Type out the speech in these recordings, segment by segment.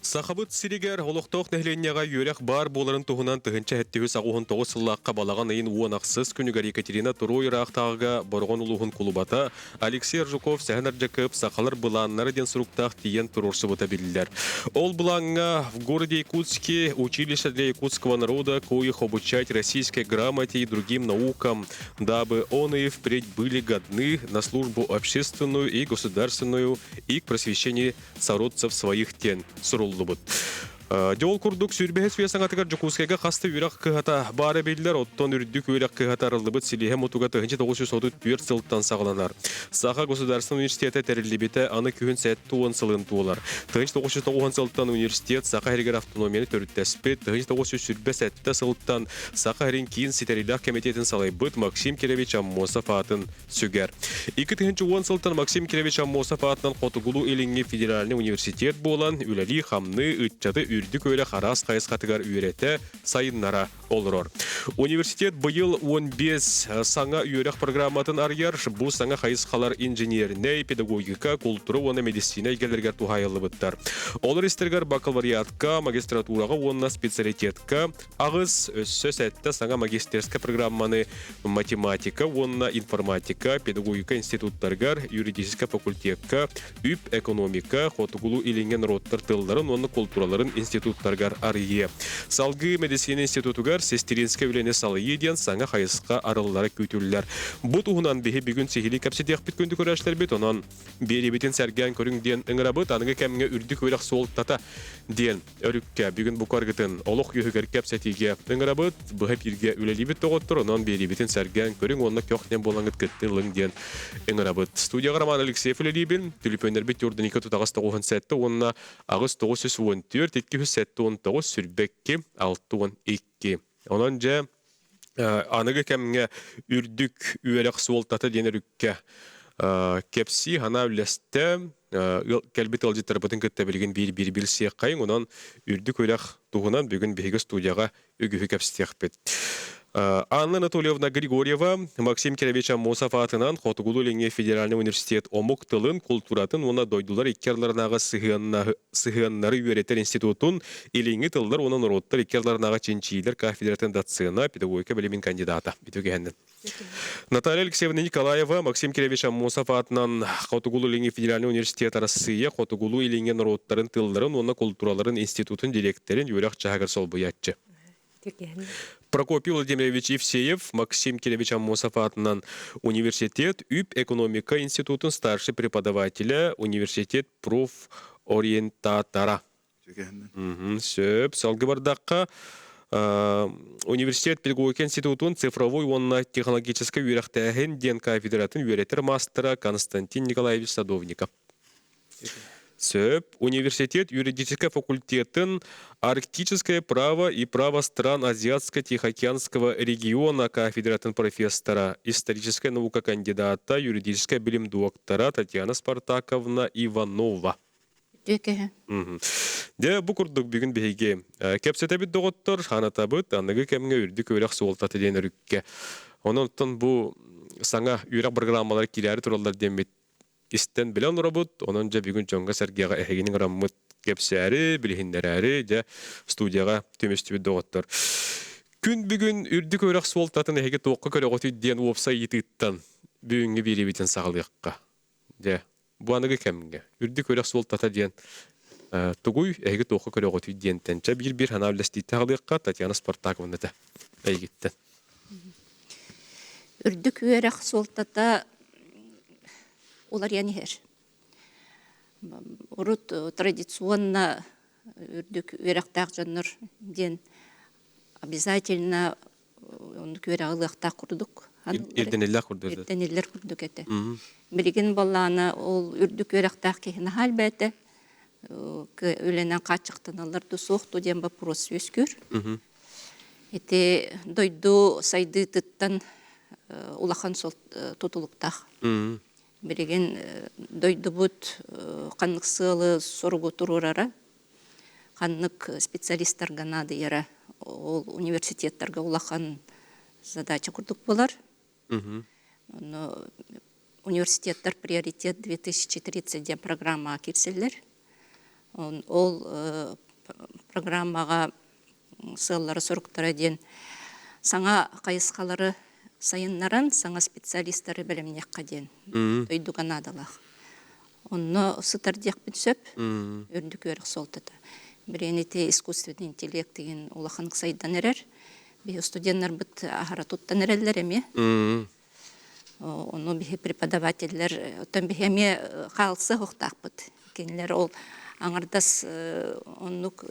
Сахабыт сиригэр олохтоох нэһилиэнньэҕэ үөрэх баар буоларын туһунан 1789 сыллаахха балаҕан ыйын 10 ахсыс күнүгэр Екатерина Туруой ыраахтааҕыга Бороҕон улууһун кулубата Алексей Аржуков Сэһэн Ардьакыап «Сахалар былааннара» диэн суруктаах тиийэн туруорсубута биллэр. Ол былааҥҥа в городе Якутске училище для якутского народа, коих обучать российской грамоте и другим наукам, дабы он и впредь были годны на службу общественную и государственную и к просвещению сородцев своих диэн суруллубут. Дьол курдук сүүрбэһис үйэ саҥатыгар Дьокуускайга хаста үөрэх кыһата баара биллэр, оттон үрдүк үөрэх кыһата арыллыбыт силиһэ мутуга 1934 сылтан саҕаланар. Саха государственнай университета тэриллибитэ аны күһүн 70 сылын туолар. 1990 сылтан университет Саха сиригэр автономияны төрүттэспит, 1927 сылтан Саха сирин киин ситэриилээх кэмитиэтин салайбыт Максим Кирович Аммосов аатын сүгэр. 2010 сылтан Максим Кирович Аммосов аатынан Хотугулуу-Илиҥҥи федеральнай университет буолан, үлэлии-хамныы, ыччаты үрдүк үөрэх араас хайысхатыгар үөрэтэ, сайыннара олорор. Университет быйыл 15 саҥа үөрэх программатын арыйар. Бу саҥа хайысхалар инженернэй, педагогика, култуура уонна медицина эйгэлэригэр туһаайыллыбыттар. Олор истэригэр бакалавриатка, магистратураҕа уонна специалитетка аҕыс, өссө сэттэ саҥа магистерскай программаны математика уонна информатика, педагогика институттарыгар, юридическай факультекка, үп, экономика, хотугулуу-илиҥҥи норуоттар тылларын уонна култуураларын институттарыгар арыйыа. Салгыы медицина институтугар сестринскэй үлэни салайыы диэн саҥа хайысха арыллара күүтүллэр. Бу туһунан биһи бүгүн сиһилии кэпсэтиэхпит күндү көрөөччүлэрбит, онон биэриибитин сэргээн көрүҥ диэн ыҥырабыт. Аныгы кэмҥэ үрдүк үөрэх суолтата диэн өрүккэ бүгүн бу аргытын олох үөһүгэр кэпсэтиигэ ыҥырабыт, быһа бииргэ үлэлиибит доҕоттор, онон биэриибитин сэргээн көрүҥ уонна көх диэн буолаҥҥыт кыттын ылыҥ диэн ыҥырабыт. Студияҕа Роман Алексеев үлэлиибин, түлүпүөннэрбит Юрданика тутаҕас 97 уонна 8 914 279 22 62. Онон дьэ аныгы кэмҥэ үрдүк үөрэх суолтата диэн өрүккэ кэпсии санаа үллэстэ кэлбит ыалдьыттарбытын кытта билигин биир-биир билсиэххэйиҥ. Онон үрдүк үөрэх туһунан бүгүн биһиги студияҕа үгүһү кэпсэтиэхпит. Анна Анатольевна Григорьева, Максим Кирович Аммосов аатынан Хотугулуу-Илиҥҥи федеральнай университет омук тылын, култууратын уонна дойдулар икки ардыларынааҕы сыһыаннары үөрэтэр институтун Илиҥҥи тыллар уонна норуоттар икки ардыларынааҕы чинчийиилэр кафедратын доцена, педагогика билимин кандидата. Үтүө Наталья Алексеевна Николаева, Максим Кирович Аммосов аатынан Хотугулуу-Илиҥҥи федеральнай университет Арассыыйа Хотугулуу-Илиҥҥи норуоттарын тылларын уонна култуураларын институтун дириэктэрин үөрэх чааһыгар солбуйааччы. Прокопий Владимирович Евсеев, Максим Кирович Аммосов аатынан университет үп-экономика институтун старший преподавателя, университет профориентатора. Сөп. Салгы бардахха, университет педагогика институтун цифровой уонна технологическай үөрэхтээһин диэн кафедратын үөрэтэр маастара Константин Николаевич Садовников. Сөп. Университет юридическай факультетын Арктическое право и право стран Азиатско-Тихоокеанского региона кафедратын профессора, историческая наука кандидата, юридическай билим доктора Татьяна Спартаковна Иванова. Үтүөкэһэ. Дьэ, бу курдук бүгүн биһиги кэпсэтэбит доҕоттор, ханатабыт, аныгы кэмҥэ үрдүк үөрэх суолтата диэн өрүккэ. Онон бу саҥа үөрэх программалара киирээри тураллар диэммит истэн билэн олоробут. Онон дьэ бүгүн дьоҥҥо-сэргэҕэ эһигини ыҥыраммыт кэпсээри, билиһиннэрээри дьэ студияҕа түмүстүбүт доҕоттор. Күн бүгүн үрдүк үөрэх суолтатын эһиги туохха көрөҕүтүй диэн уопсай ыйытыыттан бүгүҥҥү биэриибитин саҕалыахха. Дьэ, бу аныгы кэмҥэ үрдүк үөрэх суолтата диэн тугуй, эһиги туохха көрөҕүтүй диэнтэн чэ биир-биир санаа үллэстиитэ аҕалыахха Татьяна Спартаковна этэ эйигиттэн. Үрдүк үөрэх суолтата уларыйан иһэр. Урут традиционно үрдүк үөрэхтээх дьоннор диэн обязательно оннук үөрэҕи ылыахтаах курдук. Ирдэниллэр курдук. Ирдэниллэр курдук этэ. Билигин буоллаҕына ол үрдүк үөрэхтээх киһи наһаа элбээтэ. Үлэнэн хааччахтаналлар да суох дуо диэн боппуруос үөскүүр. Ити дойду сайдыытыттан улахан тутулуктаах. Билигин дойдубут ханнык сыалы соругу туруорара, ханнык специалистарга наадыйара ол университеттарга улахан задача курдук буолар. Ону университеттар приоритет 2030 диэн программаҕа киирсэллэр. Ол программаҕа сыаллара-соруктара диэн саҥа хайысхалары сайыннаран, саҥа специалистары бэлэмниэххэ диэн дойдуга наадалаах. Онно сытар диэхпин сөп, үрдүк үөрэх суолтата. Билигин ити искусственный интеллект деген улахан сайдан эрэр. Биһи студеннарбыт аһара туттан эрэллэр эмиэ. Ону биһи преподавателлэр, оттон биһи эмиэ хаалса суохтаахпыт. Кинилэр ол аҥардас оннук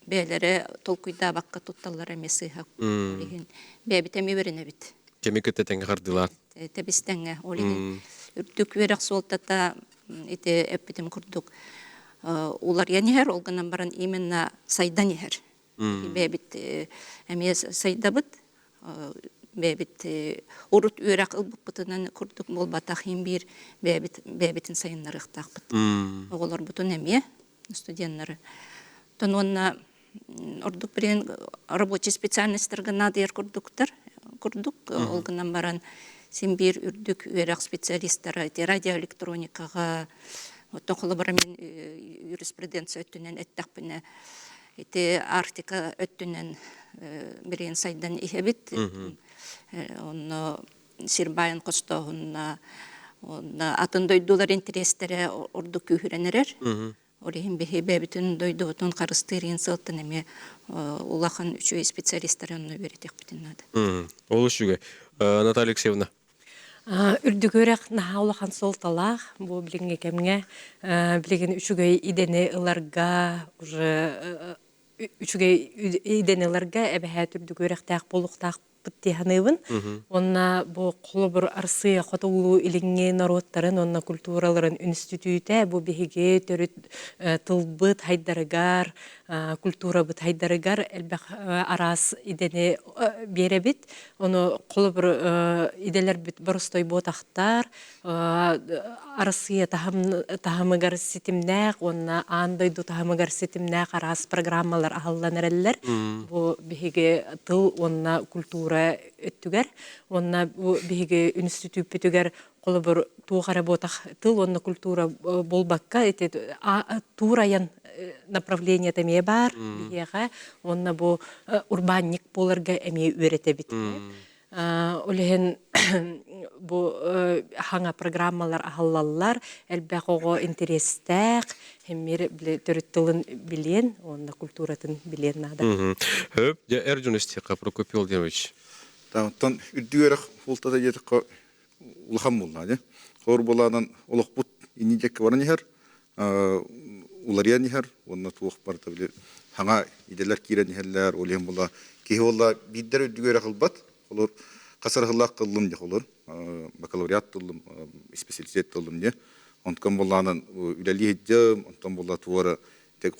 бэйэлэрэ толкуйдаабакка тутталлара эмиэ сыыһа. Ол иһин бэйэбит эмиэ үөрэнэбит. Кэми кытта тэҥҥэ хардыылаан. Тэбис тэҥҥэ. Ол иһин үрдүк үөрэх суолтата ити эппитим курдук уларыйан иһэр, ол гынан баран именно сайдан иһэр. Бэйэбит эмиэ сайдабыт, бэйэбит урут үөрэх ылбыппытынан курдук буолбатах иһин биир бэйэбит бэйэбитин сайыннарыахтаахпыт. Оҕолорбутун эмиэ, студеннары. Оттон уонна ордук билигин рабочий специальностарга наадыйар курдуктар курдук ол гынан баран син биир үрдүк үөрэх специалистара ити радиоэлектроникаҕа оттон холобура мин юриспруденция өттүнэн эттэхпинэ ити Арктика өттүнэн билигин сайдан иһэбит онно сир баайын хостооһунна уонна атын дойдулар интэриэстэрэ ордук күүһүрэн эрэр. Ол иһин биһи бэйэбитин дойдубутун харыстыыр иһин сылтан эмиэ улахан үчүгэй специалистары онно үөрэтиэхпитин наада. Ол үчүгэй. Наталья Алексеевна. Үрдүк үөрэх наһаа улахан суолталаах бу билиҥҥи кэмҥэ билигин үчүгэй идэни ыларга уже үчүгэй идэни ыларга эбэһээт үрдүк үөрэхтээх буолуохтаах дии саныыбын. Уонна бу холобур Арассыыйа хотугулуу илиҥҥи норуоттарын уонна культураларын үнүстүтүүтэ бу биһиги төрүт тылбыт хайдарыгар, культурабыт хайдарыгар элбэх араас идэни биэрэбит. Ону холобур идэлэрбит боростой буотахтар, Арассыыйа таһымыгар ситимнээх уонна аан дойду таһымыгар ситимнээх араас программалар аһыллан эрэллэр. Бу биһиги тыл уонна культура өттүгэр уонна бу биһиги үнүстүтүүппүтүгэр холобур туох эрэ буотах тыл уонна культура буолбакка ити туур айан направлениета эмиэ баар биһиэхэ уонна бу урбаанньык буоларга эмиэ үөрэтэбит. Ол иһин бу хаҥа программалар аһыллаллар, элбэх оҕо интэриэстээх, хэммир төрүт тылын билиэн уонна культуратын билиэн наада. Хөп, дьэ эр дьон истиэххэ Прокопий Владимирович. Оттон үрдүк үөрэх суолтата диэтэххэ улахан буолла дьэ. Хор буолаанан олохпут инни диэки баран иһэр, уларыйан иһэр уонна туох барыта били хаҥа идэлэр киирэн иһэллэр, ол иһин була киһи буолла биирдэр үрдүк үөрэх ылбат, холор хас арыһылаах тыллым дьэ холор бакалавриат тыллым, исписэлисиэт тыллым дьэ. Онтон буллаанан үлэлии сылдьым, онтон буолла туора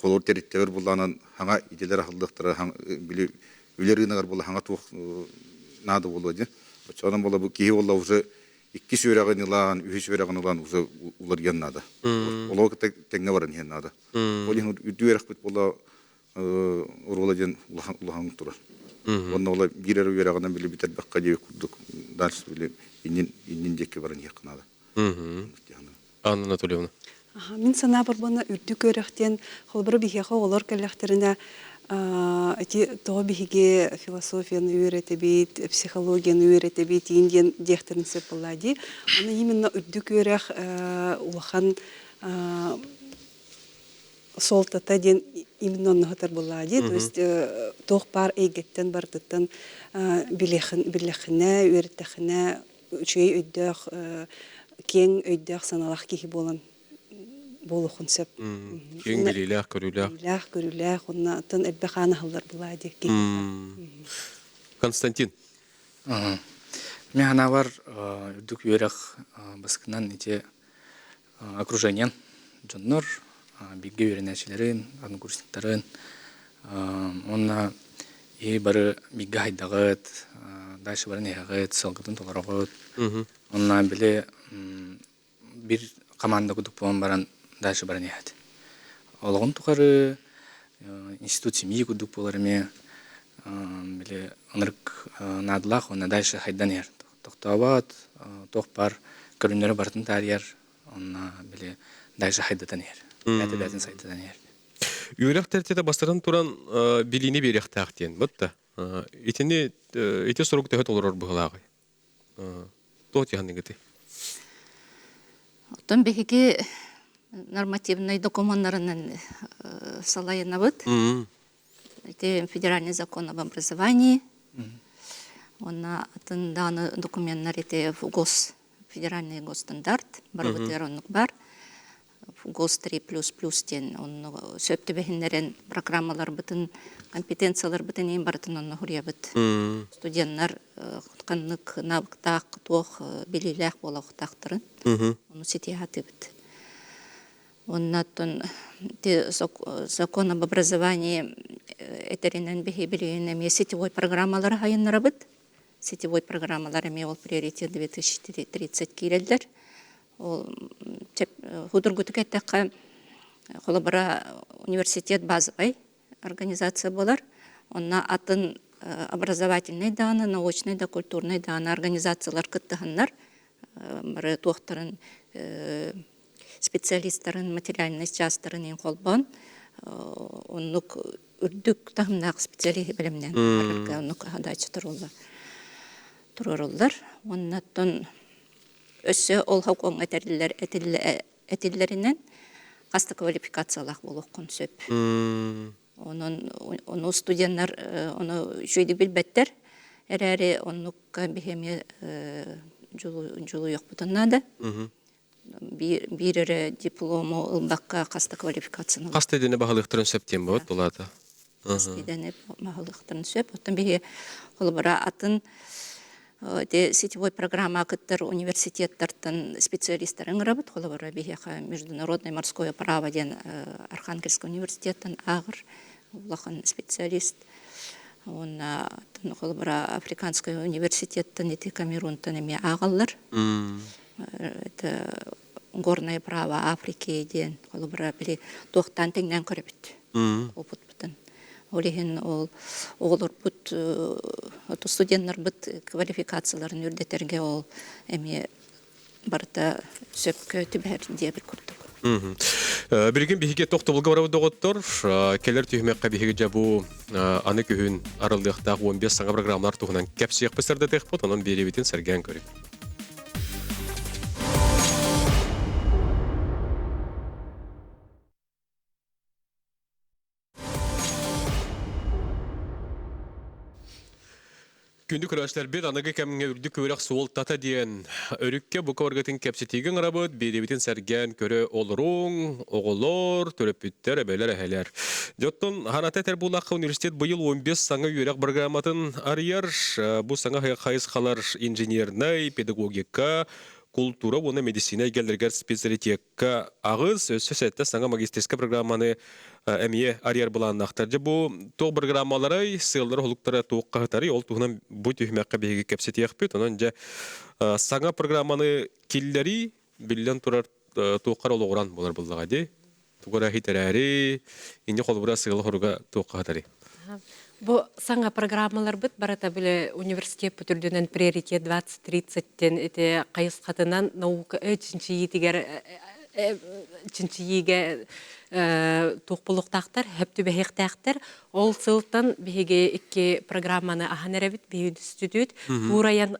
холор тэриттэбэр буллаанан хаҥа идэлэр аһыллыахтара били үлэ рыногар буолла хаҥа туох наада буолуо дьэ. Оччоҕунан буолла бу киһи буолла уже иккис үөрэҕин ылан, үһүс үөрэҕин ылан уже уларыйан наада. Олоҕу кытта тэҥҥэ баран иһэн наада. Ол иһин үрдүк үөрэхпит буолла оруола диэн улахан улахан турар. Уонна ола биир эрэ үөрэҕинэн били бүтэрбэххэ диэки курдук дальше били иннин иннин диэки баран иһиэххэ наада. Анна Анатольевна. Мин санаабар буолна үрдүк үөрэх диэн холобура биһиэхэ оҕолор кэллэхтэринэ ити тоҕо биһиги философияны үөрэтэбит, психологияны үөрэтэбит иин диэн диэхтэрин сөп буоллаа дии. Аны именно үрдүк үөрэх улахан суолтата диэн именно онно буоллаа дии. То есть туох баар эйгэттэн барытыттан билиэххинэ, үөрэттэххинэ үчүгэй өйдөөх, киэҥ өйдөөх санаалаах киһи буолан буолуохун сөп. Киэҥ билиилээх, көрүүлээх. Билиилээх, көрүүлээх, уонна оттон элбэх аан аһыллар булаа диэки. Константин. Мин санаабар үрдүк үөрэх баскынан ити окружениен дьоннор, бииргэ үөрэнээччилэрин, однокурсниктарын уонна и бары бииргэ хайдаҕыт, дальше баран иһэҕит, сыалгытын толороҕут. Онно били биир команда курдук буолан баран дальше баран иһэт. Олоҕун тухары институт семьи курдук буолар эмиэ били ынырык наадалаах уонна дальше хайдан иһэр. Тохтообот, туох баар көрүҥнэри барытын таарыйар, онно били дальше хайдатан иһэр. Бэйэтэ бэйэтин сайдатан иһэр. Үөрэх тэрилтэтэ бастатан туран билиини биэриэхтээх диэн бытта. Итини ити сурук төһө толорор быһылааҕый? Туох дьаһаныгыты? Оттон биһиги нормативнай докумуоннарынан салайынабыт. Ити федеральный закон об образовании. Уонна атын даҕаны докуменнар ити гос федеральный госстандарт барыбытыгар оннук бар. ГОС 3 плюс плюс диэн онно сөп түбэһиннэрэн программаларбытын, компетенцияларбытын иин барытын онно хуруйабыт. Студеннар ханнык навыктаах, туох билиилээх буолуохтаахтарын ону ситиһэ сатыыбыт. Уонна оттон закон об образовании этэринэн биһи билигин эмиэ сетевой программалары хайыннарабыт. Сетевой программалар эмиэ ол приоритет 2030 киирэллэр. Ол судургутук эттэххэ, холобура, университет базовай организация буолар. Онно атын образовательнай даҕаны, научнай да, культурнай даҕаны организациялар кыттыһаннар бары туохтарын специалистарын, материальнай чаастарын иин холбоон оннук үрдүк таһымнаах специалиһы бэлэмнээн барарга оннук задача туруоруллар. Уонна оттон өссө ол хокуоҥҥа этиллэр этиллэринэн хас да квалификациялаах буолуоххун сөп. Онон ону студеннар ону үчүгэйдик билбэттэр эрээри оннукка биһи эмиэ дьулуйуохпутун наада. Биир эрэ диплому ылбакка хас да квалификацияны Хас да идэни баһылыахтарын сөп диэн буолбут булаата. Хас да идэни баһылыахтарын сөп. Оттон биһи холобура атын ити сетевой программа кыттар университеттартан специалистары ыҥырабыт. Холобура биһиэхэ международное морское право диэн Архангельскай университеттан ааҕар улахан специалист. Уонна холобура Африканскай университеттан ити Камерунтан эмиэ ааҕаллар. Это горное право Африки диэн холобура били туохтаан тэҥнээн көрөбүт опытпытын. Ол иһин ол оҕолорбут студеннарбыт квалификацияларын үрдэтэргэ ол эмиэ барыта сөпкө түбэһэр диэбит курдук. Билигин биһиги тохтобулга барабыт доҕоттор. Кэлэр түһүмэххэ биһиги дьэ бу аны күһүн арыллыахтаах 15 саҥа программалар туһунан кэпсиэхпит сырдатыахпыт, онон биэриибитин сэргээн көрүҥ. Күндү көрөөччүлэрбит, аныгы кэмҥэ үрдүк үөрэх суолтата диэн өрүккэ бука баргытын кэпсэтиигэ ыҥырабыт, биэриибитин сэргээн көрө олоруҥ, оҕолор, төрөппүттэр, эбэлэр, эһэлэр. Дьоттон ханата этэр буоллахха, университет быйыл 15 саҥа үөрэх программатын арыйар. Бу саҥа хайысхалар инженернай, педагогика, култуура уонна медицина эйгэлэригэр специалитекка аҕыс, өссө сэттэ саҥа магистрскай программаны эмиэ арыйар былааннаахтар. Дьэ бу туох программаларай, сыаллара-холуктара туох хаһытарый, ол туһунан бу түһүмэххэ биһиги кэпсэтиэхпит. Онон дьэ саҥа программаны киллэрии биллэн турар туоххар олоҕуран буолар буоллаҕа дии. Тугу эрэ иһитэрээри, инньэ холобура сыала-хоруга туохха хатарый? Бу саҥа программаларбыт барыта бile университеппыт үрдүнэн приоритет 2030-тен ити хайысхатынан наука чинчийиитигэр чинчийиигэ туох булуохтаахтар, хөп түбэһиэхтээхтэр. Ол сылтан биһиги икки программаны аһан эрэбит биһиги институт туурайан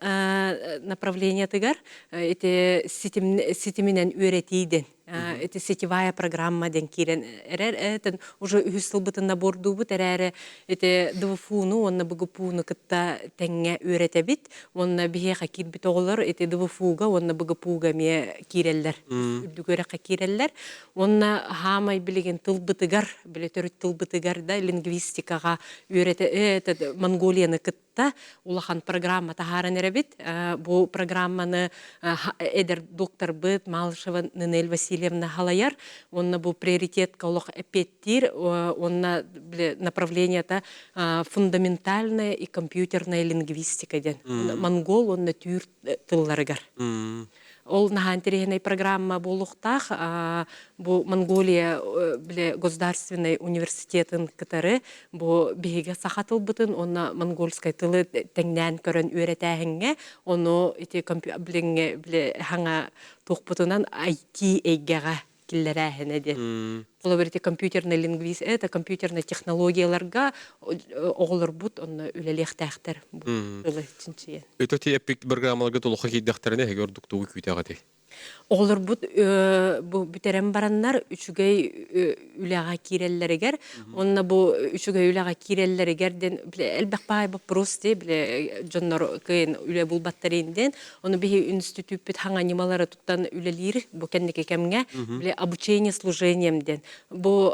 направлениетыгар ити ситиминэн үөрэтииден ити сетевая программа диэн киирэн эрэр этэн уже үһүс сылбытын набордуубут эрээри ити ДВФУну уонна БГПУну кытта тэҥҥэ үөрэтэбит уонна биһиэхэ киирбит оҕолор ити ДВФУга уонна БГПУга эмиэ киирэллэр үрдүк үөрэххэ киирэллэр уонна хаамай билигин тылбытыгар били төрүт тылбытыгар да лингвистикаҕа үөрэтэ Монголияны кытта та улахан программа таһааран эрэбит. Бу программаны эдэр докторбыт Малышева Нинель Васильевна халайар. Онно бу приоритетка олох эппиэттиир. Онно направлениета фундаментальная и компьютерная лингвистика диэн. Монгол уонна түүр тылларыгар. Ол наһаа интэриэһинэй программа буолуохтаах. Бу Монголия бile государственный университетын кытары бу биһиги саха тылбытын уонна монгольскай тылы тэҥнээн көрөн үөрэтээһиҥҥэ ону ити билиҥҥи бile хаҥа туохпутунан IT эйгэҕэ киллэрээһинэ диэн. Холобур, ити компьютерный лингвист, это компьютерный технологияларга оҕолорбут онно үлэлиэхтээхтэр бу тылы чинчийэн. Это ти эпик программаларга толуха киирдэхтэринэ эһиги ордук тугу күүтэҕитий? Оҕолорбут бу бүтэрэн бараннар үчүгэй үлэҕэ киирэллэригэр уонна бу үчүгэй үлэҕэ киирэллэригэр диэн элбэх баай боппуруос дии бile дьоннор кыайан үлэ булбаттарын диэн ону биһи институппут хаҥа ньымалары туттан үлэлиир бу кэнники кэмҥэ бile обучение служением диэн бу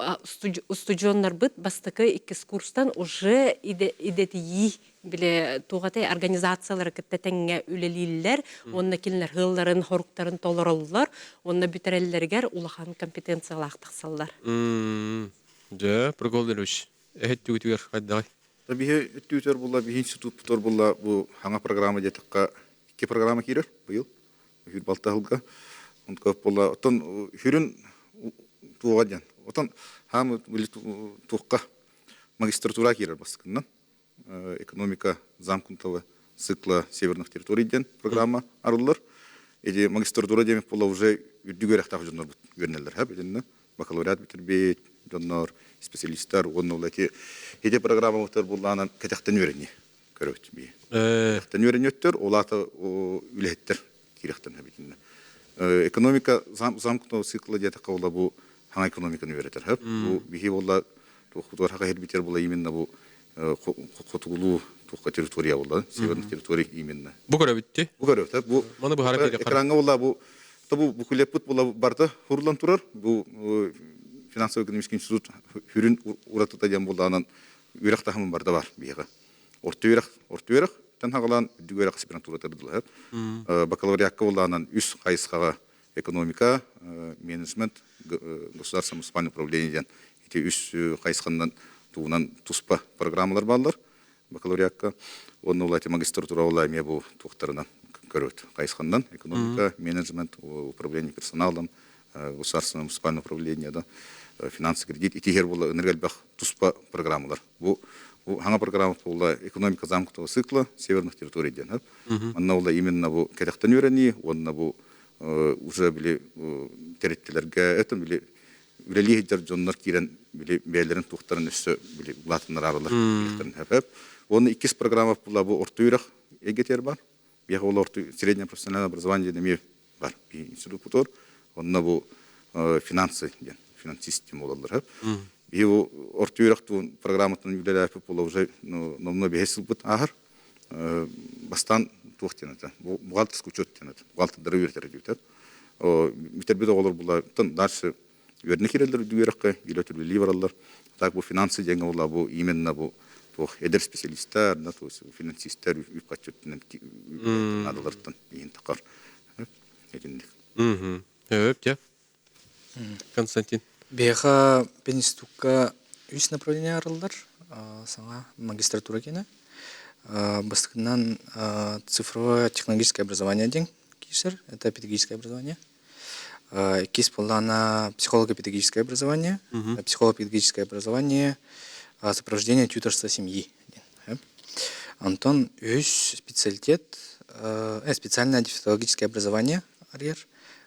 устудьуоннарбыт бастакы иккис курстан уже идэтийии бile туохатай организациялары кытта тэҥҥэ үлэлииллэр уонна кинилэр ыалларын хоруктарын толороллор уонна бүтэрэллэригэр улахан компетенциялаах тахсаллар. Дьэ, Прокопьевич, эһэттүүтүгэр хайдаҕай? Биһи өттүүтэр була, биһи институт була бу хаҥа программа диэтэххэ икки программа киирэр быйыл. Үһүр балта сылга. Онтон була, оттон хүрүн туоҕа диэн. Отон хаам туохха магистратура киирэр бастакыннан. Экономика замкнутого цикла северных территорий диэн программа арыллар. Эти магистратура диэн була уже үрдүк үөрэхтээх дьоннорбут үөрэнэллэр ха билиннэ бакалавриат бүтэрбит дьоннор специалисттар уонна ол эти ити программабытыгар буллаанан кэтэхтэн үөрэни көрөбүт би кэтэхтэн үөрэнүөттөр ол аата үлэһиттэр киирэхтэн хабитиннэ экономика замкнутого цикла диэтэххэ була бу хаҥа экономиканы үөрэтэр хөп бу биһи буолла туохпутугар хаха ирбитер була именно бу хотугулуу туохха территория буолла северных территорий именно бу көрөбүтти бу көрөбүт бу маны быһара экраҥҥа була бу бу букулеппут була барда хурлан турар бу финансово-экономический институт хүрүн уратыта диэн буоллаанан үөрэх таһымын барда бар биһиэхэ орто үөрэх орто үөрэх тэн хагалаан үрдүк үөрэх аспирантурата дылыһат бакалавриакка буоллаанан үс хайысхаҕа экономика, менеджмент, государственное муниципальное управление диэн ити үс хайысханан тугунан туспа программалар бааллар бакалавриакка. Уонна ол эти магистратура ол эмиэ бу туохтарынан көрөт хайысханнан экономика, менеджмент, управление персоналом, государственное муниципальное управление да, финансы, кредит ити була ынырык элбэх туспа программалар. Бу хаҥа программа була экономика замкнутого цикла северных территорий диэн. Манна була именно бу кэтэхтэн үөрэнии уонна бу уже били тэрилтэлэргэ это били үлэлии сылдьар дьоннор киирэн били бэйэлэрин туохтарын өссө били улаатыннарааллар хэп уонна иккис программа була бу орто үөрэх эйгэтигэр бар биһиэхэ ол орто среднее профессиональное образование диэн эмиэ бар институт бутуор онно бу финансы диэн финансист диэн буолаллар биһи бу орто үөрэх программатын үлэлээппит була уже номнуо биһи сылбыт ааһар бастаан туох диэн этэ бухгалтерский учет диэн этэ бухгалтердары үөрэтэр диэбитэ бүтэрбит оҕолор булаттан дальше үөрэнэ киирэллэр үрдүк үөрэххэ илэ үлэлии бараллар так бу финансы диэҥҥэ була бу именно бу туох эдэр специалистар да то есть финансистар үп харчы өттүнэн наадаларыттан иһин тахар этинник Өп, дьэ. Константин. Биһиэхэ пединститукка үс направление арыллар. Саҥа магистратура киэнэ. Бастакынан цифровое технологическое образование диэн киирсэр. Это педагогическое образование. Иккис буоллаҕына психолого-педагогическое образование. Психолого-педагогическое образование сопровождение тьюторства семьи диэн. Онтон үһүс специалитет специальное дефектологическое образование арыйар.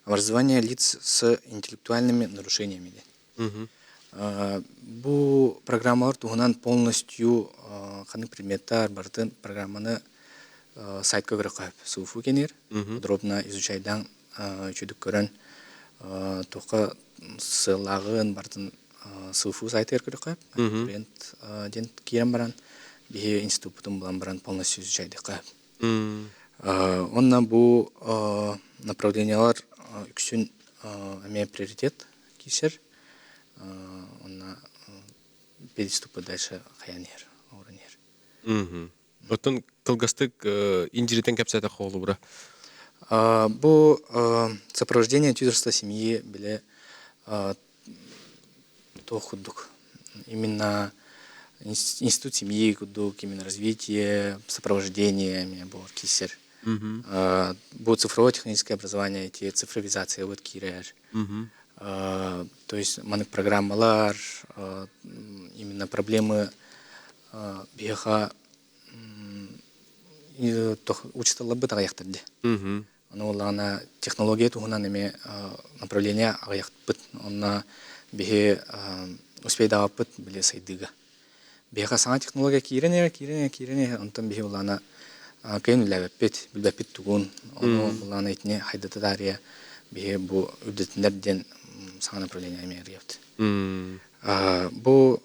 Образование лиц с интеллектуальными нарушениями диэн. Бу программалар туһунан полностью ханнык предметтар барытын программаны сайтка көрөххө СУФУ кэнир подробно изучайдан үчүдүк көрөн туохха сыаллааҕын барытын СУФУ сайтыгар көрөххө абитуриент диэн киирэн баран биһи институппутун булан баран полностью изучайдыхха Онно бу направлениялар үксүн эмиэ приоритет киирсэр. Онно переступы дальше хайан иһэр, оҥорон иһэр. Оттон кылгастык индиритен кэпсээтэх холобура. Бу сопровождение тьюторства семьи биле туох курдук именно институт семьи курдук именно развитие сопровождение эмиэ буолар киирсэр бу цифровое техническое образование эти цифровизация вот киирэр то есть маннык программалар именно проблемы биһиэхэ учителларбыт аҕыйахтар дии Ону буоллаҕына технология туһунан эмиэ направление аҕыйахпыт. Онно Биһи успейдаабаппыт били сайдыыга. Биһиэхэ саҥа технология киирэн иһэр, киирэн иһэр, киирэн иһэр, онтон биһи былаана кыайан үлэлээбэппит, билбэппит тугун, ону былаана итини хайдата таарыйа биһи бу үрдэтиннэр диэн саҥа направление эмиэ арыйабыт. Бу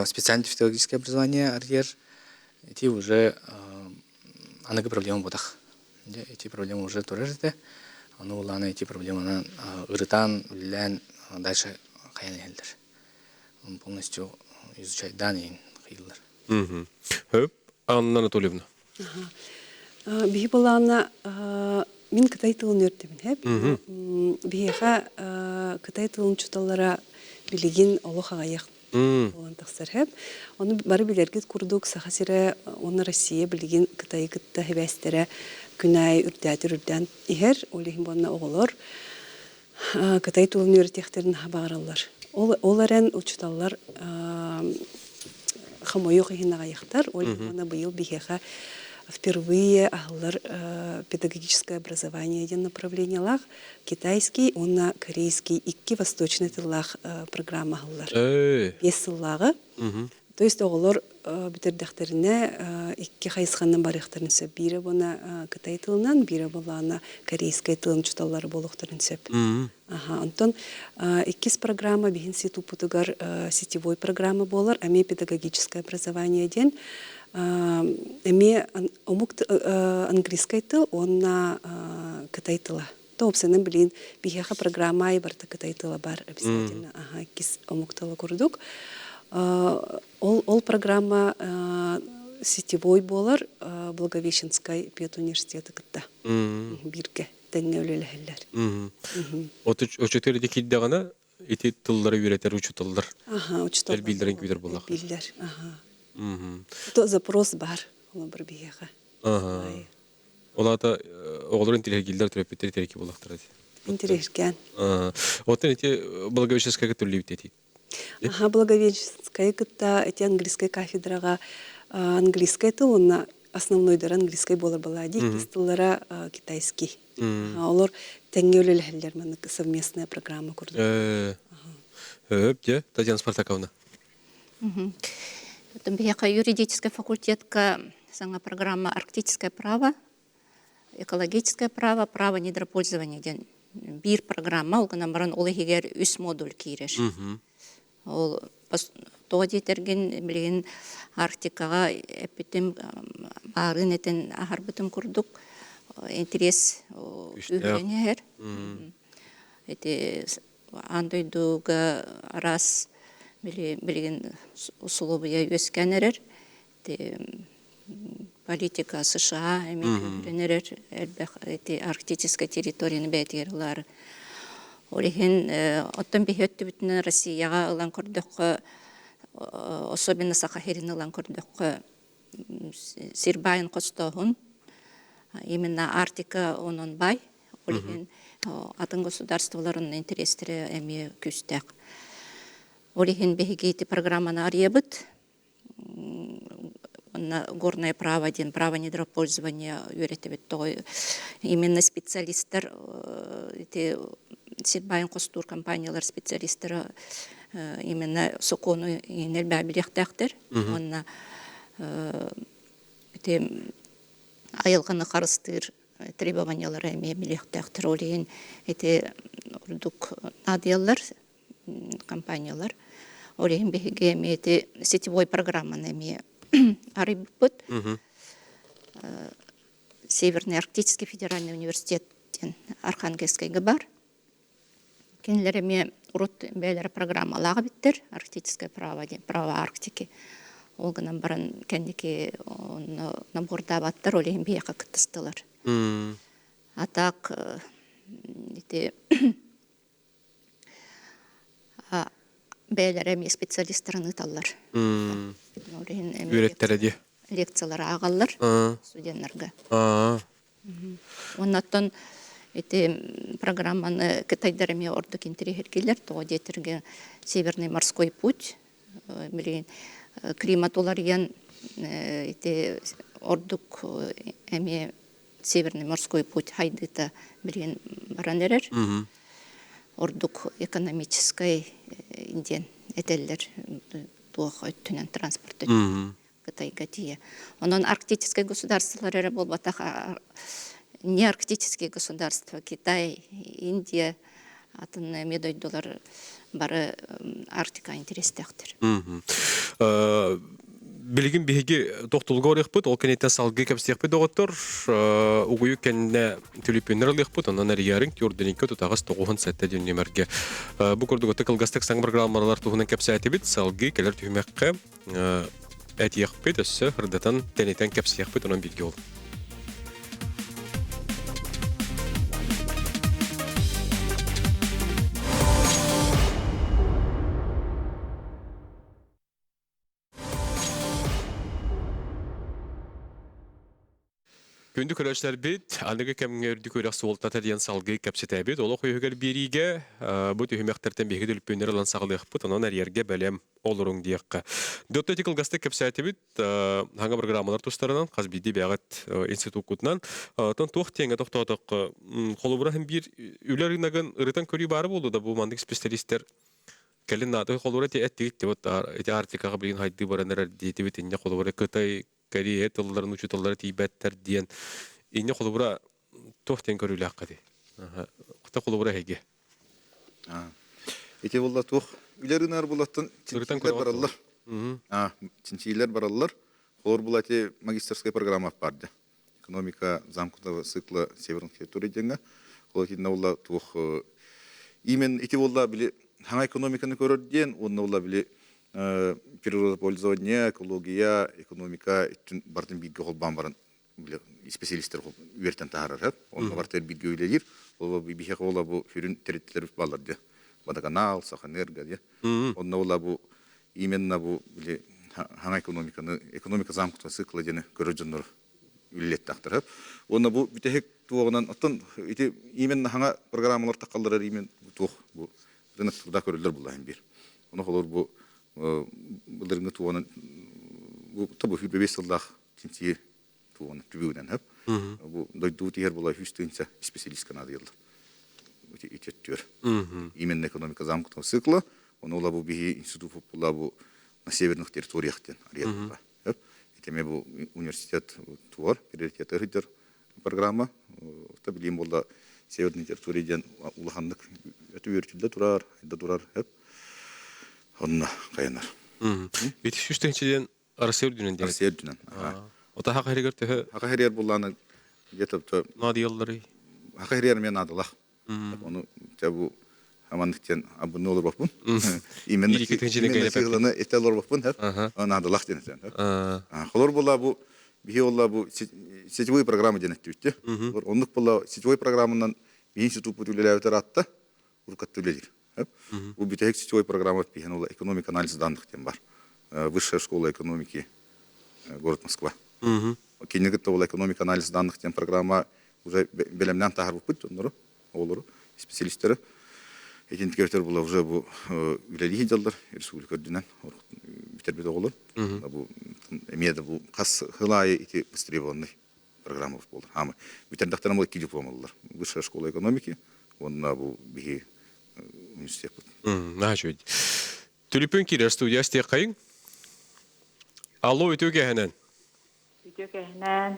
специальное технологическое образование арыйар ити уже аныгы проблема буолбатах. Дьэ, ити проблема уже турар этэ. Ону былаана ити проблеманы ырытан, үлэлээн дальше хайан иһэллэр. Он полностью изучайдаан иһин хайыыллар. Хөп, Анна Анатольевна. Биһи былаана мин кытай тылын үөртүбүн хэп. Биһиэхэ кытай тылын учууталлара билигин олох аҕыйах буолан тахсар хэп. Ону бары билэргит курдук Саха сирэ уонна Россия билигин Кытайы кытта хибээстэрэ күн аайы үрдээтэр үрдээн иһэр. Ол иһин буонна оҕолор Кытай тылын үөрэтиэхтэрин баҕараллар. Ол эрэн учууталлар хомойуох иһин аҕыйахтар. Ол иһин быйыл биһиэхэ впервые аһыллар педагогическое образование диэн направлениелаах китайский уонна корейский икки восточный тыллаах программа аһыллар. Биэс сыллааҕы. То есть оҕолор бүтэрдэхтэринэ икки хайысханан барыахтарын сөп. Биирэ буона кытай тылынан, биирэ буоллаҕына корейскай тылын учууталлара буолуохтарын сөп. Аха, онтон иккис программа биһин институппутугар сетевой программа буолар, эмиэ педагогическое образование диэн. Эмиэ омук английскай тыл уонна кытай тыла. То опсанан билин биһиэхэ программа аайы барыта кытай тыла бар обязательно. Аха, иккис омук тыла курдук. Ол программа сетевой буолар Благовещенскай педуниверситеты кытта бииргэ тэҥҥэ үлэлэһэллэр. Очутер ити киирдэҕинэ ити тыллары үөрэтэр учууталлар Аха, учууталлар элбииллэрин күүтэр буоллах. Элбииллэр, аха. То запрос бар, олор биһиэхэ. Аха. Ол аата оҕолор интириэһиргииллэр, төрөппүттэр итирэки буоллахтара дии. Интириэһиргээн. Оттон ити Благовещенскайга түллүүбүт этии. Аха, Благовещенскайы кытта ити английскай кафедраҕа английскай тыл уонна основнойдара английскай буолар балаа дии, иккис тыллара китайский. Олор тэҥҥэ үлэлэһэллэр маннык совместная программа курдук. Өп, дьэ, Татьяна Спартаковна. Биһиэхэ юридическай факультетка саҥа программа «Арктическое право», «Экологическое право», «Право недропользования» диэн биир программа, ол гынан баран ол иһигэр үс модуль киирэр. Ол тоҕо диэтэргин билигин Арктикаҕа эппитим баарыын этэн аһарбытым курдук интэриэс күүһүрэн иһэр. Ити аан дойдуга араас билигин усулуобуйа үөскээн эрэр. Политика США эмиэ күүһүрэн эрэр элбэх ити арктическай территорияны бэйэтигэр ылаары. Ол иһин оттон биһи өттүбүтүнэн Россияҕа ылан көрдөххө, особенно Саха сирин ылан көрдөххө, сир баайын хостооһун именно Арктика онон баай. Ол иһин атын государстволарын интэриэстэрэ эмиэ күүстээх. Ол иһин биһиги ити программаны арыйабыт. Уонна горное право диэн право недропользования үөрэтэбит тоҕо именно специалистар ити сир баайын хостуур компаниялар специалистара именно сокуону элбэҕи билиэхтээхтэр уонна ити айылҕаны харыстыыр требованиялары эмиэ билиэхтээхтэр. Ол иһин ити ордук наадыйаллар компаниялар. Ол иһин биһиги эмиэ ити сетевой программаны эмиэ арыйбыппыт. Северный Арктический федеральный университет диэн Архангельскайга бар. Кинилэр эмиэ урут бэйэлэрэ программалаах эбиттэр, арктическое право диэн, право Арктики. Ол гынан баран кэнники онно набордаабаттар, ол иһин биһиэхэ кыттыстылар. А так ити бэйэлэрэ эмиэ специалистарын ыыталлар. Ол иһин Үөрэттэрэ дии. Лекциялары ааҕаллар студеннарга. Уонна оттон ити программаны кытайдар эмиэ ордук интэриэһиргииллэр. Тоҕо диэтэргэ Северный морской путь билигин климат уларыйан ити ордук эмиэ Северный морской путь хайдыыта билигин баран эрэр. Ордук экономическай диэн этэллэр туох өттүнэн транспорт өттүнэн Кытайга тиийэ. Онон арктическай государстволар эрэ буолбатах, не арктические государства, Китай, Индия, атын эмиэ дойдулар бары Арктика интэриэстээхтэр. Билигин биһиги тохтулга барыахпыт, ол кэнниттэн салгыы кэпсиэхпит доҕоттор. Угуйу кэннэ түлүпүннэр ылыахпыт, онон эрийээриҥ түөрдэнинкэ тутаҕас тоҕуһун сэттэ диэн нүөмэргэ. Бу курдук кылгастык саҥа программалар туһунан кэпсээтибит. Салгыы кэлэр түһүмэххэ этиэхпит, өссө ырдатан, тэнитэн кэпсиэхпит, онон билги ол. Күндү көрөөччүлэрбит, аныгы кэмҥэ үрдүк үөрэх суолтата диэн салгыы кэпсэтэбит. Олох үөһүгэр биэриигэ бу түһүмэхтэртэн биһиги түлүппүөннэр ылан саҕалыахпыт, онон эрийэргэ бэлэм олоруҥ диэххэ. Дотту ити кылгастык кэпсээтибит, хаҥа программалар тустарынан, хас биирдии бэйэҕит институккутунан. Оттон туох диэҥҥэ тохтоотоххо, холобура биир үлэ рыногын ырытан көрүү баара буолуо да бу маннык специалистэр Кэлин наада холобура ити эттигит вот ити Арктикаҕа билигин хайдыы баран эрэр диэтибит инньэ холобура Кытай, Корея тылларын учууталлара тиийбэттэр диэн инньэ холобура туох диэн көрүүлээххитий? Хата холобура эһиги. Ити буолла туох үлэ рынар булаттан Ырытан чинчиилэр көрөҕүт бараллар. Чинчиилэр бараллар. Холобур була ити магистерскай программа барды. Экономика замкнутого цикла северных территорий диэҥҥэ. Ол итиннэ буолла туох именно ити буолла били хаҥа экономиканы көрөр диэн уонна буолла били природопользование, экология, экономика өттүн барытын бииргэ холбоон баран били специалистер үөртэн таһаарар. Онно барытыгар бииргэ үлэлиир. Ол биһиэхэ буола бу сүрүн тэрилтэлэр бааллар диye. Водоканал, Саханерго диye. Онно буола бу именно бу били хаҥа экономиканы экономика замкнутого цикла диэни көрөр дьоннор үлэлиэттээхтэр. Уонна бу бүтэһик туоҕунан оттон ити именно хаҥа программалар таххалларар именно туох бу рынок труда көрүллэр буллаһын биир. Ону холор бу былырыҥҥы туоҕунан бу тобу 25 сыллаах чинчийи туоҕунан түбүгүнэн хөп. Бу дойду тиһэр була 100 тыһыынча специалистка наадыйаллар. Ити өттүөр. Именно экономика замкнутого цикла, ону ола бу биһи институт була бу на северных территориях диэн арыйаллар. Итими бу университет туор, приоритет ыһыдьар программа. Та билим буолла северный территория диэн улаханнык өтө үөртүллэ турар, айда турар. Онно хайанар. Ити сүүс тыһыынча Россия үрдүнэн диэн. Россия үрдүнэн. Ота хака хэригэр төһө Хака хэригэр буллааны где-то наадыйалларый? Хака хэригэр мен наадалах. Ону те бу аманнык диэн абынны олорбоппун. Именно сыыланы ите олорбоппун хеп. Наадалах диэн этен. Холор була бу биһи олла бу сетевой программа диэн эттибитти. Оннук була сетевой программанан биһи институт үлэлээбитер атта урукатты үлэлир. Бу бүтэһик сетевой программа биһин ола экономика анализ данных диэн бар. Высшая школа экономики город Москва. Кинини кытта ол экономика анализ данных диэн программа уже бэлэмнээн таһаарбыппыт дьоннору, оҕолору, специалисттары. Итинтикэбитэр була уже бу үлэлии сылдьаллар республика үрдүнэн бүтэрбит оҕолор. Бу эмиэ да бу хас сыл аайы ити востребованный программа буолар. Хаама бүтэрдэхтэринэ бу икки диплом ыллар. Высшая школа экономики уонна бу биһи университеппыт. Наһаа үчүгэй. Түлүпүн киирэр студия истиэххэйиҥ. Алло, үтүө кэһэнэн. Үтүө кэһэнэн.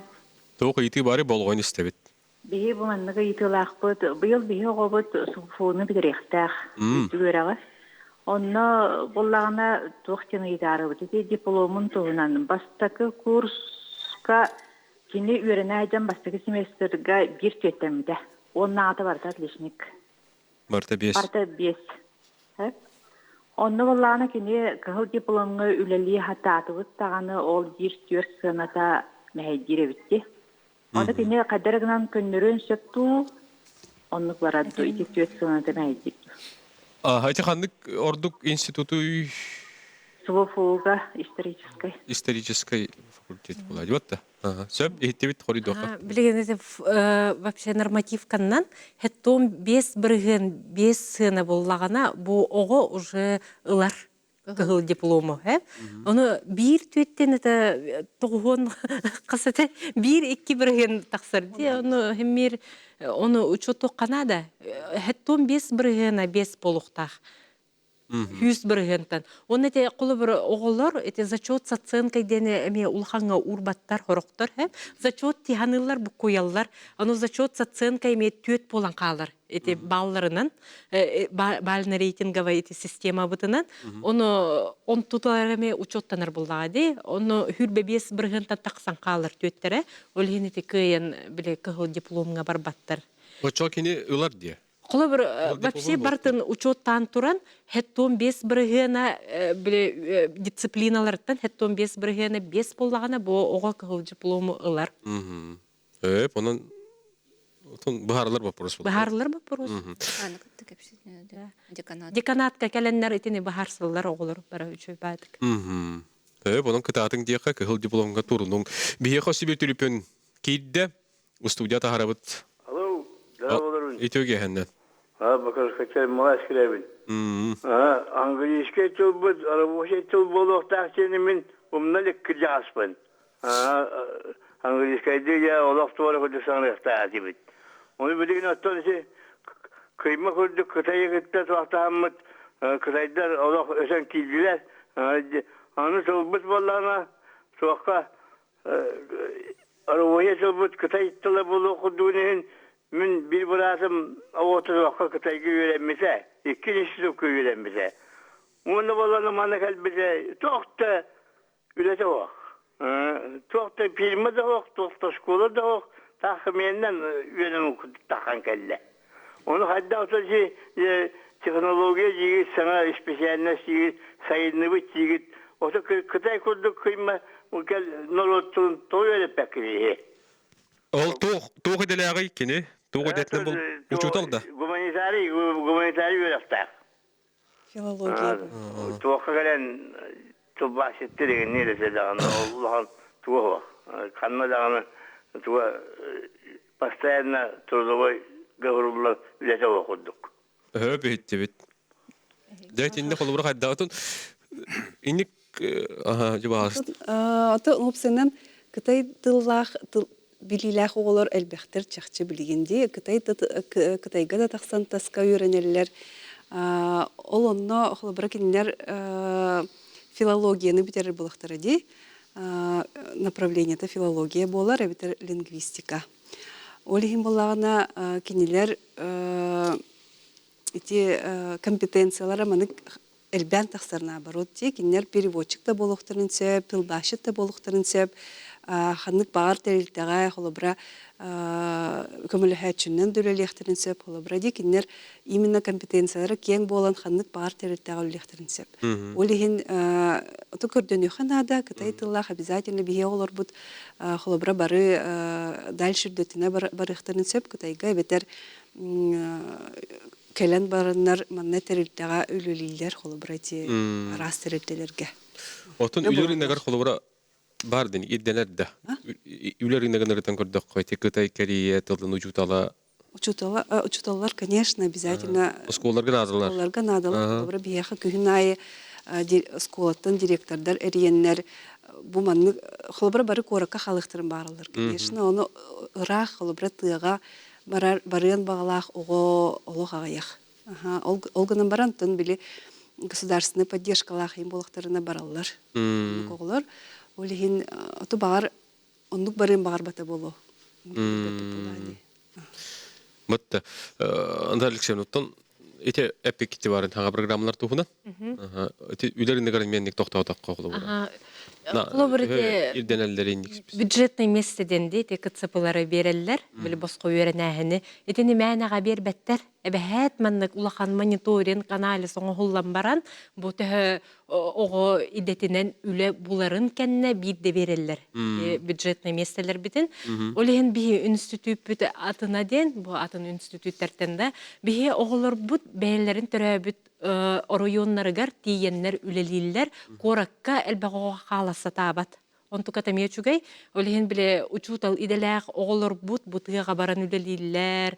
Туох ыйытыы бары болҕойон истэбит. Биһи бу маннык ыйытыылаахпыт. Быйыл биһи оҕобут СУФУну бүтэриэхтээх үрдүк үөрэҕи. Онно буллаҕына туох диэн ыйытаарыбыт. Ити дипломун туһунан бастакы курска кини үөрэнэ сылдьан бастакы семестрга биир түөттэммитэ. Уоннааҕыта барыта отличник. Барыта биэс. Барыта биэс. Онно буоллаҕына кини кыһыл дипломҥа үлэлии сатаатыбыт даҕаны ол биир түөрт сыаната мэһэйдиир эбит дии. Ону кини хайдах эрэ гынан көннөрүөн сөп дуу, оннук барар дуу, ити түөрт сыаната мэһэйдиир дуу. А, ити ханнык ордук институтуй СВФУга историческай. Историческай факультет буолаа диэбит да. Сөп, иһиттибит хоруйдуохха. Билигин ити вообще нормативканнан хеттом 5 бырыһыан 5 сыана буллаҕына бу оҕо уже ылар. Кыһыл диплому, э? Ону биир түөттэн это тоҕуһуон хас этэ биир икки бырыһыан тахсар дии. Ону химмир ону учуоттуохха наада. Хэттуон биэс бырыһыана биэс буолуохтаах. Сүүс бырыһыантан. Уонна ити холобур оҕолор ити зачет с оценкой диэни эмиэ улахаҥҥа уурбаттар, хорохтор һэ. Зачет тиһаныыллар, буккуйаллар. Ону зачет с оценкой эмиэ түөт буолан хаалар. Ити балларынан, бально рейтинговай ити системабытынан. Ону онтуталар эмиэ учеттанар буллаҕа дии. Ону хүрбэ биэс бырыһыантан тахсан хаалар түөттэрэ. Ол иһин ити кыайан били кыһыл дипломҥа барбаттар. Оччо кини ылар диэ. Холобур, вообще бартын учуоттаан туран, хэттон бес бырыһыана били дисциплиналарыттан хэттон бес бырыһыана бес буоллаҕына бу оҕо кыһыл диплому ылар. Эп, онон быһаарылар вопрос. Быһаарылар вопрос. Деканат. Деканатка кэлэннэр итини быһаарсыллар оҕолор бара үчүгэй баатык. Эп, онон кытаатыҥ диэххэ кыһыл дипломҥа турунуҥ. Биһиэхэ сүбэ түлүпүн киирдэ. Устудия таһарабыт. Алло, здравствуйте. Итөге А, бакарскачай малас кирэбин. А, английский тылбыт, рабочий тыл буолуохтаах диэни мин умна илик кырдьаҕаспын. А, английскайдыы дьэ олох туора курдук саҥарыахтаах этибит. Ону билигин оттон ити кыйма курдук Кытайы кытта туохтаһаммыт кытайдар олох өсөн киирдилэр. Аны тылбыт буоллаҕына туохха Оруоһуйа сылбыт кытай тыла буолуох курдугун иһин мин биир быраатым оҕотуруохха Кытайга үөрэммитэ, икки институкка үөрэммитэ. Уонна буолан манна кэлбитэ туох да үлэтэ суох. Туох да фирма да суох, туох да школа да суох, таах миэннэн үөрэн таххан кэллэ. Ону хайдах технология диигит, саҥа специальность диигит, сайынныбыт диигит. Ото Кытай курдук кыйма норуоттун тоҕо үөрэппэккиний? Ол туох туох идэлээҕий кини? Туох идэтинэн был учуутал да? Гуманитарий гуманитарий үөрэхтээх. Филология. Туохха кэлэн тылбаасчытты дегенни десе даҕаны улахан туга суох. Ханна даҕаны туга постоянно трудовой гаврулла үлэтэ ол курдук. Өһө биһиттибит. Дьэ итиннэ холобура хайдаҕытын инник аха дьыбаас. Ото уопсайынан Кытай тыллаах билиилээх оҕолор элбэхтэр чахчы билигин дии. Кытай Кытайга да тахсан таска үөрэнэллэр. Ол онно холобура кинилэр филологияны бүтэрэр буолахтара дии. Направлениета филология буолар эбэтэр лингвистика. Ол иһин буоллаҕына кинилэр ити компетенциялара маннык элбээн тахсар наоборот дии кинилэр переводчик да буолуохтарын сөп тылбаасчыт да буолуохтарын сөп ханнык баҕар тэрилтэҕэ холобура көмөлөһөөччүнэн да үлэлиэхтэрин сөп холобура дии кинилэр именно компетенциялара киэҥ буолан ханнык баҕар тэрилтэҕэ үлэлиэхтэрин сөп ол иһин оту көрдөнүөххэ наада кытай тыллаах обязательно биһиги оҕолорбут холобура бары дальше үрдэтинэ барыахтарын сөп кытайга эбэтэр кэлэн бараннар манна тэрилтэҕэ үлэлииллэр холобура ити араас тэрилтэлэргэ. Оттон үлэ рыногар холобура бар дин ирдэнэр да. Үлэ рыногын ырытан көрдөххө ити Кытай, Корея тылын учуутала Учуутала, учууталлар, конечно, обязательно оскуолаларга наадалар. Оскуолаларга наадалар. Холобура биһиэхэ күһүн аайы оскуолаттан директордар эрийэннэр бу маннык холобура бары куоракка хаалыахтарын баараллар, конечно. Ону ыраах холобура тыаҕа барар барыан баҕалаах оҕо олох аҕыйах. Ол, ол гынан баран тон били государственный поддержкалаах иһин буолахтарына бараллар. Оннук оҕолор. Ол иһин оту баҕар оннук барыан баҕарбата буолуо. Мытта Анда Алексеевна, ити эпик барын хаҥа программалар туһунан. Ити үлэр инник тохтоотоххо холобура. Холобур ити ирденеллерин бюджетный место денди ити КЦПлары береллер, били босхо үөрэнээһини. Итини мээнэҕэ биэрбэттэр. Эбэһээт маннык улахан мониторинг анализ оҥоһуллан баран, бу төһө оҕо идэтинэн үлэ буларын кэннэ биирдэ биэрэллэр бюджетный миэстэлэрбитин. Ол иһин биһи институтпут атына диэн, бу атын институттартан да, биһи оҕолорбут бэйэлэрин төрөөбүт оройуоннарыгар тиийэннэр үлэлииллэр, куоракка элбэх оҕо хаала сатаабат. Онтуката эмиэ үчүгэй. Ол иһин бile учуутал идэлээх оҕолорбут бу тыаҕа баран үлэлииллэр,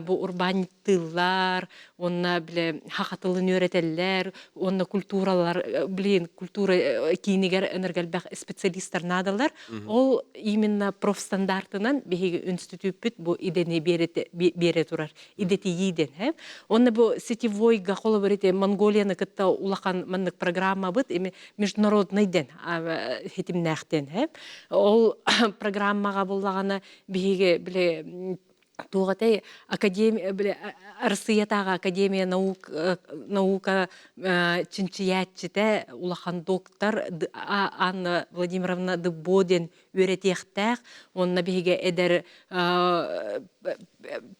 бу урбаанньыктыыллар, уонна бile саха тылын үөрэтэллэр, уонна культуралар, блин, культура киинигэр энергэлбэх специалистар наадалар. Ол именно профстандартынан биһиги институппүт бу идэни биэрэ турар идэтийии диэн. Онно бу сетевойга холобур ити Монголияны кытта улахан маннык программабыт эми международный диэн хитимнээхтэн. Ол программаҕа буллаҕына биһиги бile туох этэй академия бile Арассыыйатааҕы академия наук наука чинчийээччитэ улахан доктор Анна Владимировна Дыббо диэн үөрэтиэхтээх уонна биһиги эдэр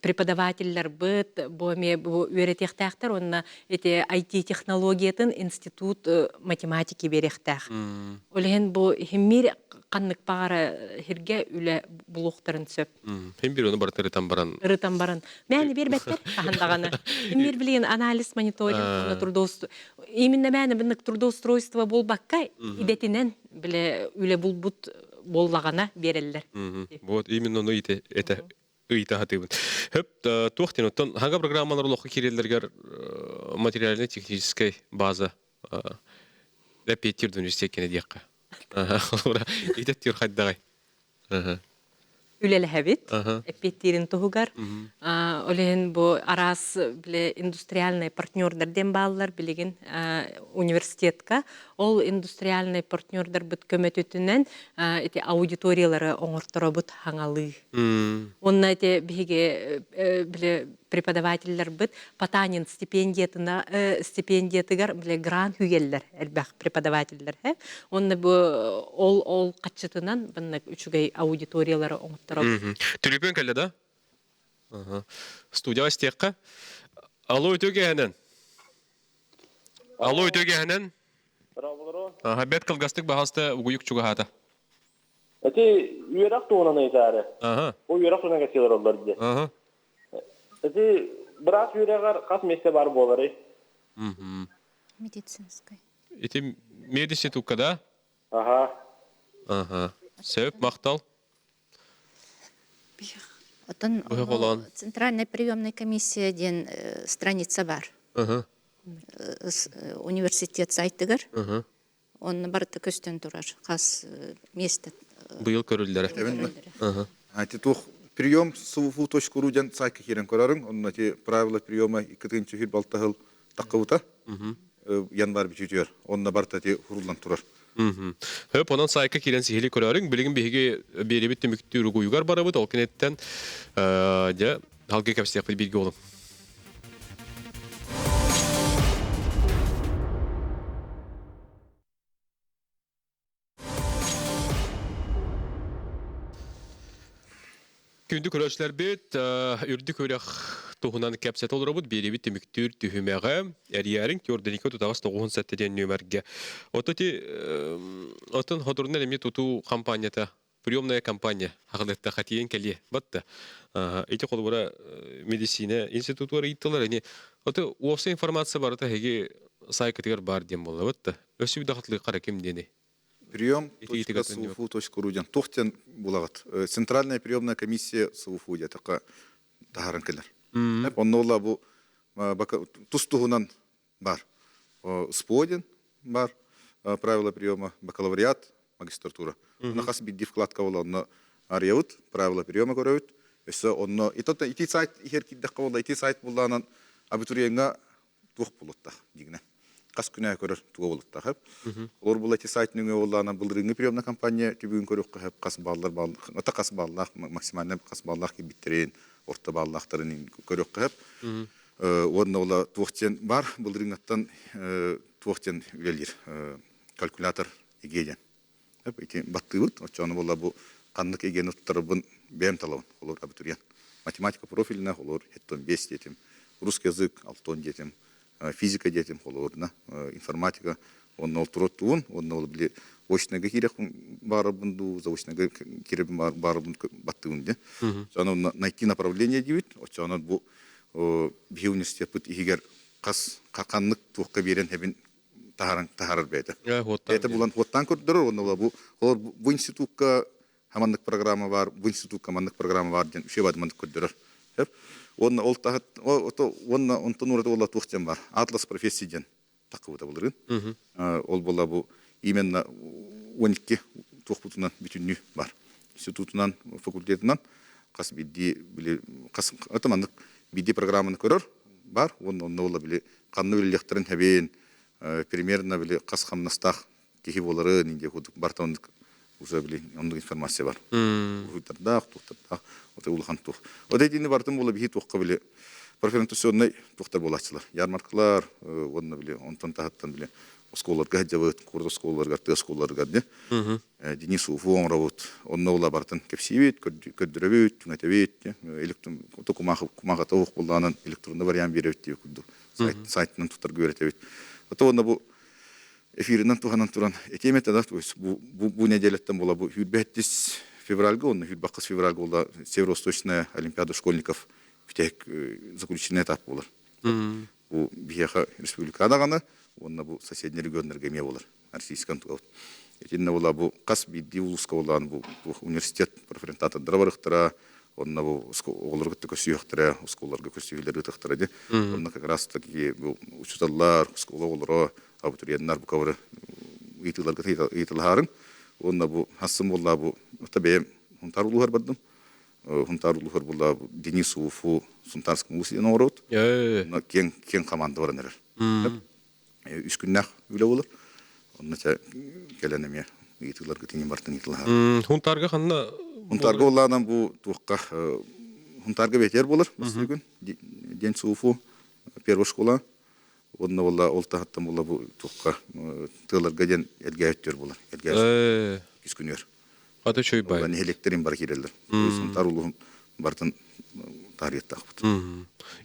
преподавателлэрбит бу эмиэ бу үөрэтиэхтээхтэр уонна ити IT технологиятын институт математики биэриэхтээх. Ол иһин бу химмир ханнык баҕара сиргэ үлэ булуохтарын сөп. Хим бир ону барыта ырытан баран. Ырытан баран. Мээнэ биэрбэттэр хаһан даҕаны. Химмир билигин анализ мониторинг уонна трудоустройство именно мээнэ быннык трудоустройство буолбакка идэтинэн биле үлэ булбут буоллаҕына биэрэллэр. Вот именно ону ите это ыйта хатыбын. Хөп туох тен оттон хага программалар олоххо киирэллэригэр материально-техническэй база эппиэттиир университет диэххэ. Итеттир хайдаҕай? Үлэлэһэбит эппиэттиирин туһугар. Ол иһин бу араас биле индустриальный партнердар диэн бааллар билигин университетка. Ол индустриальный партнердарбыт көмөтүтүнэн ити аудиториялары оҥорторобут хаҥалыы. Онно ити биһиги биле преподавателлэрбит Потанин стипендиятына стипендиятыгар биле грант үгэллэр элбэх преподавателлэр Онно бу ол ол хаччытынан баннык үчүгэй аудиториялары оҥотторобут. Түлүпүөн кэллэ да? Студияға истиэххэ. Алло, үтүө киэһэнэн. Алло, үтүө киэһэнэн. Аха, бэт кылгастык баһаста угуйук чугаһаата. Эти үөрэх туһунан ыйытаары. Аха. Бу үөрэх туһунан кэпсиэлэр оллор дии. Аха. Эти быраас үөрэҕэр хас миэстэ баар буоларый? Медицинскай. Ити мединститукка да? Аха. Аха. Сөп, махтал. Оттон Центральная приемная комиссия диэн страница бар. Университет сайтыгар. Онно барыта көстөн турар. Хас место. Быйыл көрүллэрэ. Ати туох прием свфу.ру диэн сайтка киирэн көрөрүҥ. Онно ити правила приема икки тыһыынча балтаһыл таххыбыта. Январь бүтүүтүгэр. Онно барыта ити хуруллан турар. Хөп, онон сайка киирэн сиһили көрөрүҥ. Билигин биһиги биэрибит түмүктүүр угуйугар барабыт. Ол кэнниттэн дьэ, халгы кэпсиэхпит бииргэ олуҥ. Күндү көрөөччүлэрбит, үрдүк үрэх туһунан кэпсэтэ олоробут. Биэрибит түмүктүүр түһүмэҕэ эрийээриҥ Тюрденика тутаҕас 97 диэн нүөмэргэ. Ото ти отон хотурунан эмиэ тутуу компанията, приемная компания хахылытта хатиен кэлиэ батта. Ити холобура медицина институтугар ыйыттылар ини. Ото уопсай информация барыта эһиги сайтыгар бар диэн буолла батта. Өссө да хатылык ким диэни. Прием .свфу.ру диэн туох диэн булаҕыт? Центральная приемная комиссия СВФУ диэтэххэ таһааран кэлэр. Онно ула бу тус туһунан бар. СПО диэн бар правила приема бакалавриат магистратура. Онно хас биирдии вкладка буола онно арыйабыт, правила приема көрөбүт. Өссө онно ити сайт иһэр киирдэххэ буолла ити сайт буллаанан абитуриеҥҥа туох булуттах дигинэ хас күнэ көрөр туга булуттах олор була ити сайт нөҥүө буоллаана былырыыҥҥы приемная компания түбүгүн көрүөххэ сөп хас баллар балл ата хас баллаах максимально хас баллаах киирбиттэрин орто баллаахтарын көрүөххэ сөп уонна ола туох диэн бар былырыыҥҥаттан туох диэн үлэлиир калькулятор ИГ диэн ити баттыыбыт оччону буолла бу ханнык ИГ-ни туттарарбын бэйэм талабын олор абитуриент математика профильна олор хеттон бес диэтим русский язык алтон диэтим физика диэтим холобурна информатика онно ол туруоттугун онно ол били очнайга киирэхпин баарабын дуу заочнайга киирэбин баарабын баттыыбын диэн онон найти направление диибит оччоонон бу биһи университеппыт иһигэр хас ханнык туохха биэрэн хэбин. таһааран таһаарар бэйэтэ. Бэйэтэ булан хуоттаан көрдөрөр уонна бу олор бу институкка маннык программа бар, бу институкка маннык программа бар диэн үчүгэй баҕайы маннык көрдөрөр. Сөп. Уонна ол таһыт уонна онтон ураты буолла туох диэн бар. Атлас профессий диэн таххыбыта былырыын. Ол буолла бу именно 12 туохпутунан бүтүннүү бар. Институтунан, факультетынан хас биирдии били хас это маннык биирдии программаны көрөр бар. Уонна онно буолла били ханна үлэлиэхтэрин хэбин примерно били хас хамнастаах киһи буоларын индия курдук барыта оннук уже били оннук информация бар. Уруйтардаах, туохтардаах, вот улахан туох. Вот итини барытын буола биһи туохха били профориентационнай туохтар буолааччылар. Ярмаркалар, уонна били онтон таһыттан били оскуолаларга сылдьабыт, куорат оскуолаларыгар, тыа оскуолаларыгар дии. Денис Уфу оҥоробут. Онно була барытын кэпсиибит, көрдөрөбүт, түҥэтэбит. Электрон кумаахыта уох буоллаҕынан электронный вариант биэрэбит диye курдук сайтынан тутарга үөрэтэбит. Ото уонна бу эфиринэн туһанан туран этиэм этэ да, то есть бу, бу, бу неделяттан була бу 25 февральга уонна 26 февральга була Северо-Восточная Олимпиада школьников бүтэһик заключительный этап буолар. Бу биһиэхэ республика даҕаны уонна бу соседний регионнарга эмиэ буолар. Российскан тугабыт. Итиннэ була бу хас биирдии улууска буолаан бу университет профориентатордара барыхтара, онно бу оҕолору кытта көрсүөхтэрэ, оскуолаларга көрсүһүүлэр ыытыахтара дии. Онно как раз таки бу учууталлар, оскуола оҕолоро, абитуриеннар бука бары ыйытыыларга ыйыталаһаарыҥ. Уонна бу хассын буолла бу ата бэйэм Хунтаар улууһар бардым. Хунтаар улууһар буолла Денис Уфу Сунтарский улус диэн оҥоробут. Онно киэҥ киэҥ команда баран эрэр. Үс күннээх үлэ буолар. Онно кэлэн эмиэ ыйытыыларга тиҥин бартын ыйытылаһар. Хунтаарга ханна Хунтаарга буоллаҕынан бу туохха Хунтаарга бэтиэр буолар бастакы күн. День Суфу первая школа Уонна буолла ол таһыттан буолла бу туохха тыаларга диэн элгээһиттэр буолар. Элгээһит иккис күнүгэр. Хата үчүгэй бай. Нэһилиэктэрин бары киирэллэр. Сунтаар улууһун барытын таарыйыахтаахпыт.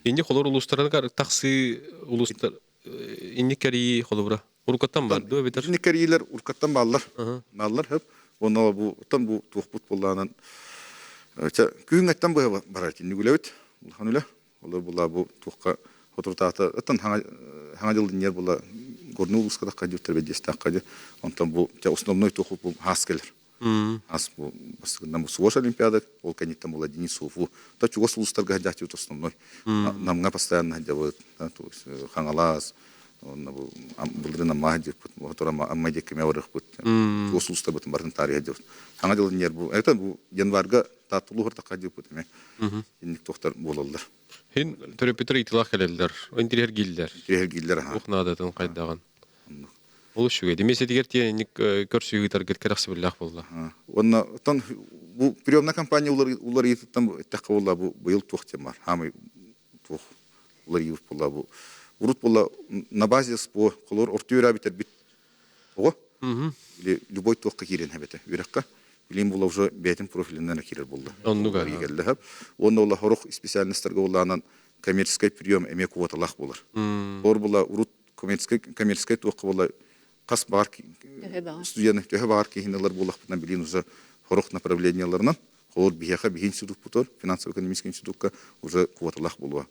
Инник холор улуустарыгар тахсыы улуустар инник кэрии холобура уруккаттан бар дуо эбэтэр? Инник кэриилэр уруккаттан бааллар. Бааллар хөп. Уонна бу оттон бу туохпут буоллаанан күҥҥэттэн быһа барар итинник үлэбит. Улахан үлэ. Олор була бу туохха соторутаата оттон хаҥа хаҥа дьыл иннигэр була горнай улууска да хадьыттар бэдьиэстээх хадьы онтон бу основной туоху бу хаас кэлэр ас бу бастакынан бу Суош Олимпиада ол кэнниттэн була Денис Суфу та чугас улуустарга сылдьааччыбыт основной Намҥа постоянно сылдьабыт то есть Хаҥалас онно бу былырыын Амма сылдьыппыт отор Амма диэки эмэ барыахпыт чугас улуустарбытын барытын таарыйа сылдьабыт хаҥа дьыл иннигэр бу это бу январга Таатта улууһугар тахха дьыппыт эмэ инник туохтар буолаллар. Хин төрөппүттэр ыйытылаах кэлэллэр, интириһэргииллэр. Интириһэргииллэр аха. Туох наадатын хайдаҕын. Ол үчүгэй. Миэсэтигэр тиийэн инник көрсүһүү ыытаргыт кэрэхсэбиллээх буолла. Уонна оттон бу приемная компания уларыйыытыттан эттэххэ буолла бу быйыл туох диэн бар. Хаамай туох уларыйыыбыт буолла бу. Урут буолла на базе СПО холор орто үөрэ бүтэрбит Оҕо или любой туохха киирэн эбэтэ үөрэххэ билим була уже бэйэтин профилинэн киирэр буолла. Оннуга. Кэллэ Уонна ола хорох специальностарга улаанан коммерческий прием эмиэ квоталаах буолар. Ор була урут коммерческий коммерческий туохха була хас баар студенты төһө баар киһини ылар буоллахпытына билин уже хорох направленияларынан Холор биһиэхэ биһи институппутугар финансово-экономический институкка уже квоталаах буолуо.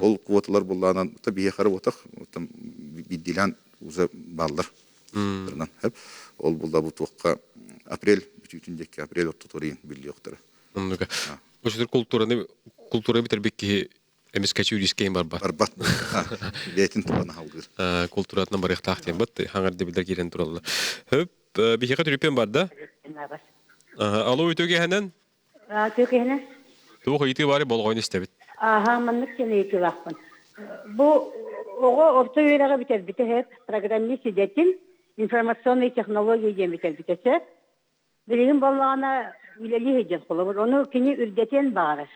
Ол квоталар буоллаанан та биһиэхэ эрэ буотах там биирдиилээн уже бааллар. Ол булла бу туохха апрель бүтүүтүн диэки апрель ортотугар биллиэхтэрэ. Оннуга. Бу культураны культура бүтэрбит киһи эмискэчи үдүскэйин барбат. Барбат. Бэйэтин туланы халгыыр. Культуратынан барыахтаах диэн бат хаҥар дебилер киирэн тураллар. Хөп биһиэхэ түрүппүөн барда. Алло үтүө Үтүө киһинэн. Туох ыйытыы баары болҕойон истэбит. Ааһа маннык диэн ыйытыылаахпын. Бу оҕо орто үөрэҕи бүтэрбитэ сөп, программист идэтин информационные технологии диэн бүтэрбитэ сөп. Билигин буоллаҕына үлэлии сылдьар холобур. Ону кини үрдэтиэн баҕарар.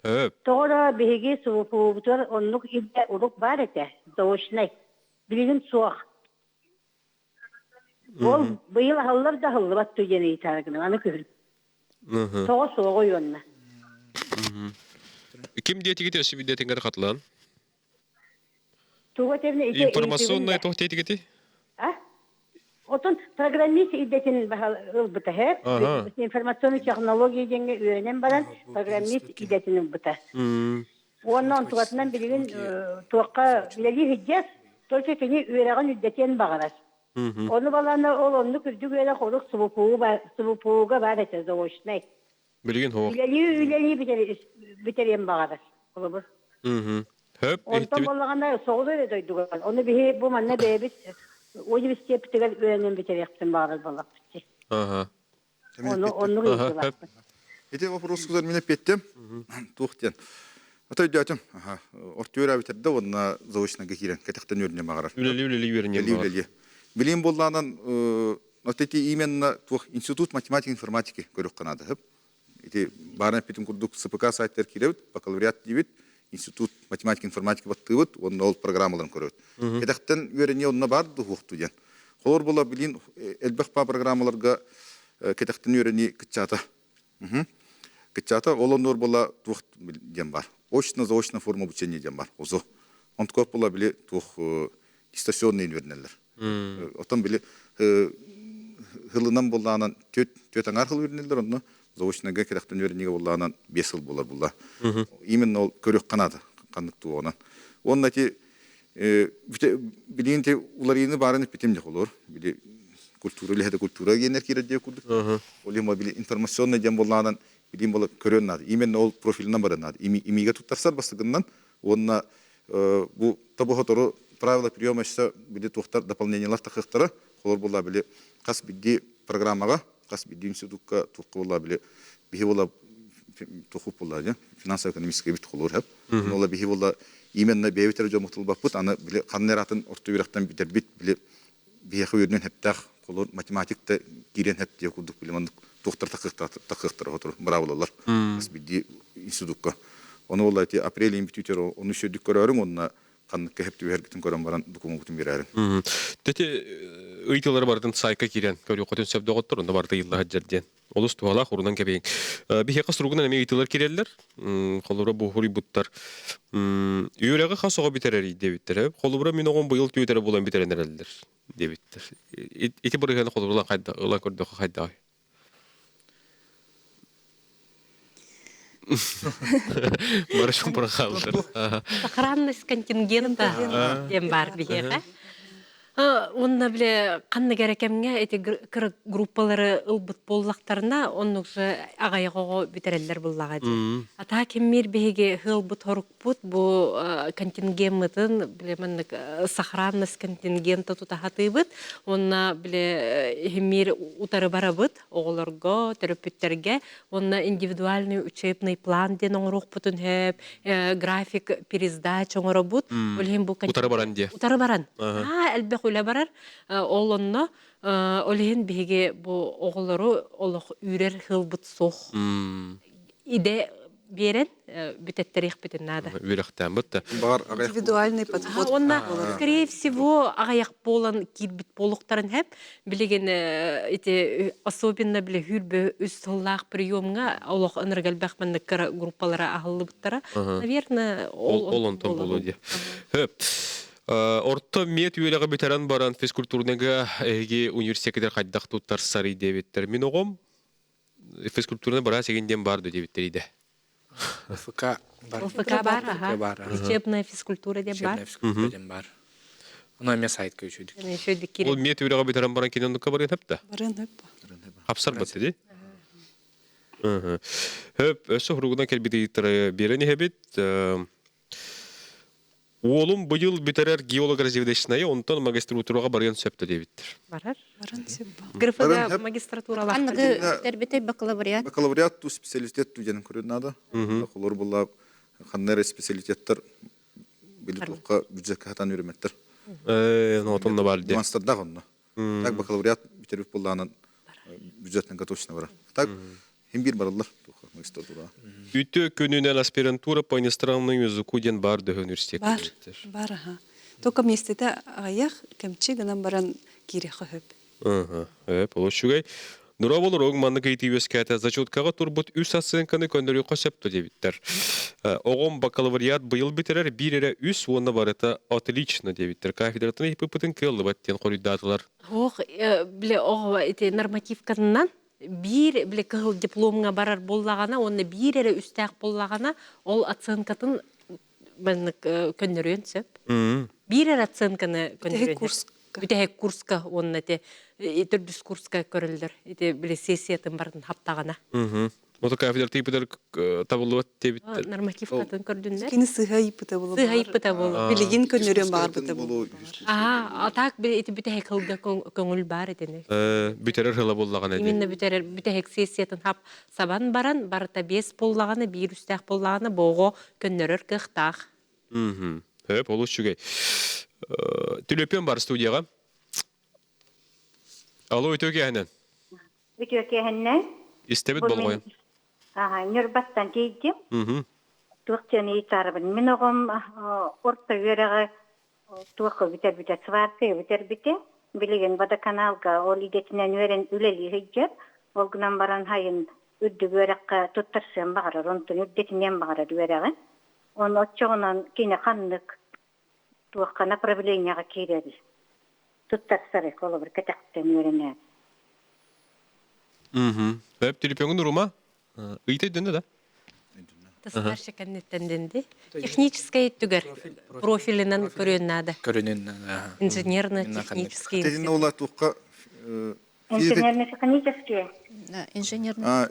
Сөп. Тоҕо эрэ биһиги СВПУ-бутугар оннук идэ урук баар этэ, заочнай. Билигин суох. Ол быйыл аһыллар да аһыллыбат дуу диэн ыйытаары гынабын аны күһүн. Тоҕо суоҕуй уонна? Ким диэтигит өссө видеотыгар хатылаан? Тугу этэбин ити Информационная туох диэтигити? А? Отон программист идэтин ылбыта һэ. Информационный технология диэҥҥэ үөрэнэн баран программист идэтин ылбыта. Уонна онтугатынан билигин туохха үлэлии сылдьар. Только кини үөрэҕин үрдэтиэн баҕарар. Ону балаана ол оннук үрдүк үөрэх олук СВПУ-га баар этэ заочнай. Билигин хоох. Үлэлии-үлэлии бүтэриэн баҕарар. Холобур. Хөп, Онтон буоллаҕына соҕуруу эрэ дойдуга. Ону биһи бу манна бэйэбит университеппитигэр үөрэнэн бүтэриэхпитин баҕарар буоллахпыт дии. Ага. Ону оннук ыйытыылаахпын. Ити вопросугар мин эппиэттим. Туох диэн. Ата өйдөөтүм. Орто үөрээбитэрдэ уонна заочнайга киирэн кэтэхтэн үөрэнэ баҕарар. Үлэлии үлэлии үөрэнэ Үлэлии үлэлии. Билим буоллаанан вот эти именно туох институт математики информатики көрүөххэ наада. Ити баарын эппитим курдук СПК сайтар киирэбит, бакалавриат диибит, институт математики информатики баттыыбыт уонна ол программаларын көрөбүт. Кэтэхтэн үөрэнии онно баар дуһуохту диэн. Холор була билин элбэх па программаларга кэтэхтэн үөрэнии кыччаата. Кыччаата ол оннуор була туох диэн бар. Очно-заочно форма обучения диэн бар. Озо. Онтукоп була били туох дистанционный үөрэнэллэр. Отон били хылынан буллаанан түөт түөт аҥаар хыл үөрэнэллэр онно заочнайга кэтэхтэн үөрэниигэ буллаанан биэс сыл буолар булла. Именно ол көрүөххэ наада ханнык туоҕунан. Уонна ити билигин ти уларыйыны баарын эппитим дьэ холор. Били культура үлэһитэ культура диэннэр киирэр диэ курдук. Ол иһин били информационный диэн буоллаанан билим була көрүөн наада. Именно ол профилынан баран наада. Имигэ туттарсар бастыгынан уонна бу тобоһотору правила приема өссө били туохтар дополнениелар тахыахтара холор буолла били хас биирдии программаҕа хас биирдии институкка туохха буолла били биһи буола тухуп буолла дьэ финансово-экономический бит холор хэп ола биһи буолла именно бэйэбит эрэ дьоммут аны били ханна эрэ атын орто үөрэхтэн бүтэрбит били биһиэхэ үөрүнэн хэптээх холор математик да киирэн хэп диэ курдук били маннык туохтар тахыахтара хотор быраабылалар хас биирдии институкка ону буолла ити апрель ыйын бүтүүтэр ону үсүөрдүк көрөөрүҥ уонна ханныкка хэп түбэһэргитин көрөн баран докумуҥҥутун биэрээриҥ. Тети ыйтылары барытын сайка киирэн көрүөххүтүн сөп доҕоттор онно барыта ыйылла сылдьар диэн олус туһалаах урунан кэбиһиҥ. Биһиэхэ суругунан эмиэ ыйтылар киирэллэр. Холобура бу хуруйбуттар. Үөрэҕи хас оҕо бүтэрэрий диэбиттэр. Холобура мин оҕом быйыл түөтэрэ булан бүтэрэн эрэллэр диэбиттэр. Ити бырыһыаны холобура хайда ылан көрдөххө хайдаҕый? Барышым бырахаллар. Сохранность контингента диэн баар биһиэхэ. Уонна бile ханнык эрэ кэмҥэ ити кыра группалары ылбыт буоллахтарына, оннук же аҕыйах оҕо бүтэрэллэр буллаҕа дии. А так киммир биһиги ыһыалбыт хорукпут бу контингеммытын бile маннык сохранность контингента тутаһатыыбыт уонна бile иһиммир утары барабыт оҕолорго, төрөппүттэргэ уонна индивидуальный учебный план диэн оҥоруохпутун сөп, график пересдач оҥоробут. Ол иһин бу Утары баран диэ. Утары баран. Аа, элбэх үлэ барар. Ол онно ол иһин биһиги бу оҕолору олох үүрэр хылбыт суох. Идэ биэрэн бүтэттэриэхпитин наада. Үөрэхтээн да. Индивидуальный подход. Уонна, скорее всего, аҕыйах буолан киирбит буолуохтарын хэп. Билигин ити особенно биле хүрбө үс сыллаах приемҥа олох ынырык элбэх маннык кыра группалара аһыллыбыттара. Наверное, ол ол онтон буолуо диye. Хөп. Орто мед үөрэҕи бүтэрэн баран физкультурныга эһиги университеккитер хайдах туттарсарый диэбиттэр. Мин оҕом физкультурный быраас эгин диэн баар да диэбиттэр идэ. ФК бар. ФК бар, аха. Лечебная физкультура диэн бар. Лечебная физкультура диэн бар. Ону эмиэ сайтка үчүгдүк. Үчүгдүк киирэн. Ол мед үөрэҕи бүтэрэн баран кинин оннукка барыан хөп да? Барыан хөп. Хапсар батты ди. Хөп, өссө хуругунан кэлбит ыйыттары биэрэн иһэбит. Уолум быйыл бүтэрэр геолого-разведочнайы, онтон магистратураҕа барыан сөп да диэбиттэр. Барар. Баран сөп. ГРФ-га магистратуралаах. Аныгы бүтэрбитэй бакалавриат. Бакалавриат ту специалитет ту диэн көрүн наада. Холор була ханна эрэ специалитеттар били туохха бюджетка хатан үөрэммэттэр. Э, отонно бар диye. Нюанстардаах онно. Так бакалавриат бүтэрбит буоллаанан бюджетнан точно барар. Так Хим биир бараллар магистратура. Үтүө күнүнэн аспирантура по иностранному языку диэн бар дөһө университекка Бар, бар аха. Только миэстэтэ аҕыйах кэмчи гынан баран киириэххэ сөп. Ага, получугай. Нура болор маннык ыйытыы үөскээтэ зачеткаҕа турбут үс оценканы көннөрүөххэ сөп диэбиттэр. Оҕом бакалавриат быйыл бүтэрэр биир эрэ үс уонна барыта отлично диэбиттэр. Кафедратын ыйыппыппытын кыаллыбат диэн хоруйдаатылар. Ох, биле оҕо ити нормативкатынан биир бile кыһыл дипломҥа барар буоллаҕына уонна биир эрэ үстээх буоллаҕына ол оценкатын маннык көннөрүөн сөп. Биир эрэ оценканы Бүтэһик көннөрүөн курска. Бүтэһик курска уонна ити төрдүс курска көрөллөр. Ити били сессиятын барын хаптаҕына. Ото кафедр тыйпытар табыллыбат диэбиттэр. Нормативкатын көрдүннэр. Кини сыһа ыйпыта буолу. Сыһа ыйпыта буолу. Билигин көннөрүөн баарбыта буолу. Аа, а так били ити бүтэһик хылга көҥүл баар этини. Бүтэрэр хыла буллаҕына Именно бүтэрэр бүтэһик сессиятын хап сабан баран барыта биэс буллаҕына биир үстээх буллаҕына боҕо көннөрөр кыахтаах. Хөп, олус үчүгэй. Түлөпүөн бар студияҕа. Алло, үтүө киэһэнэн. Үтүө киэһэннэн. Истэбит болҕойон. Аха, Ньурбаттан тиийдим. Туох диэн ыйытаарыбын. Мин оҕом орто үөрэҕи туохха бүтэрбитэ, сварка бүтэрбитэ. Билигин водоканалга ол идэтинэн үөрэн үлэлии сылдьар. Ол гынан баран хайын үрдүк үөрэххэ туттарсыан баҕарар, онтун үрдэтиниэн баҕарар үөрэҕин. Ону оччоҕунан кини ханнык туохха направлениеҕа киирэрий? Туттарсарый, холобур, кэтэхтэн үөрэнээр. Өп телефоҥун урума? Ыйыта өйдөннө да? Тастарша кэнниттэн дэнди. Техническэй түгэр профилинэн көрүөн наада. Көрүнүн Инженерно-технический. Тетин ола туохха Инженерно-механический. Инженерно.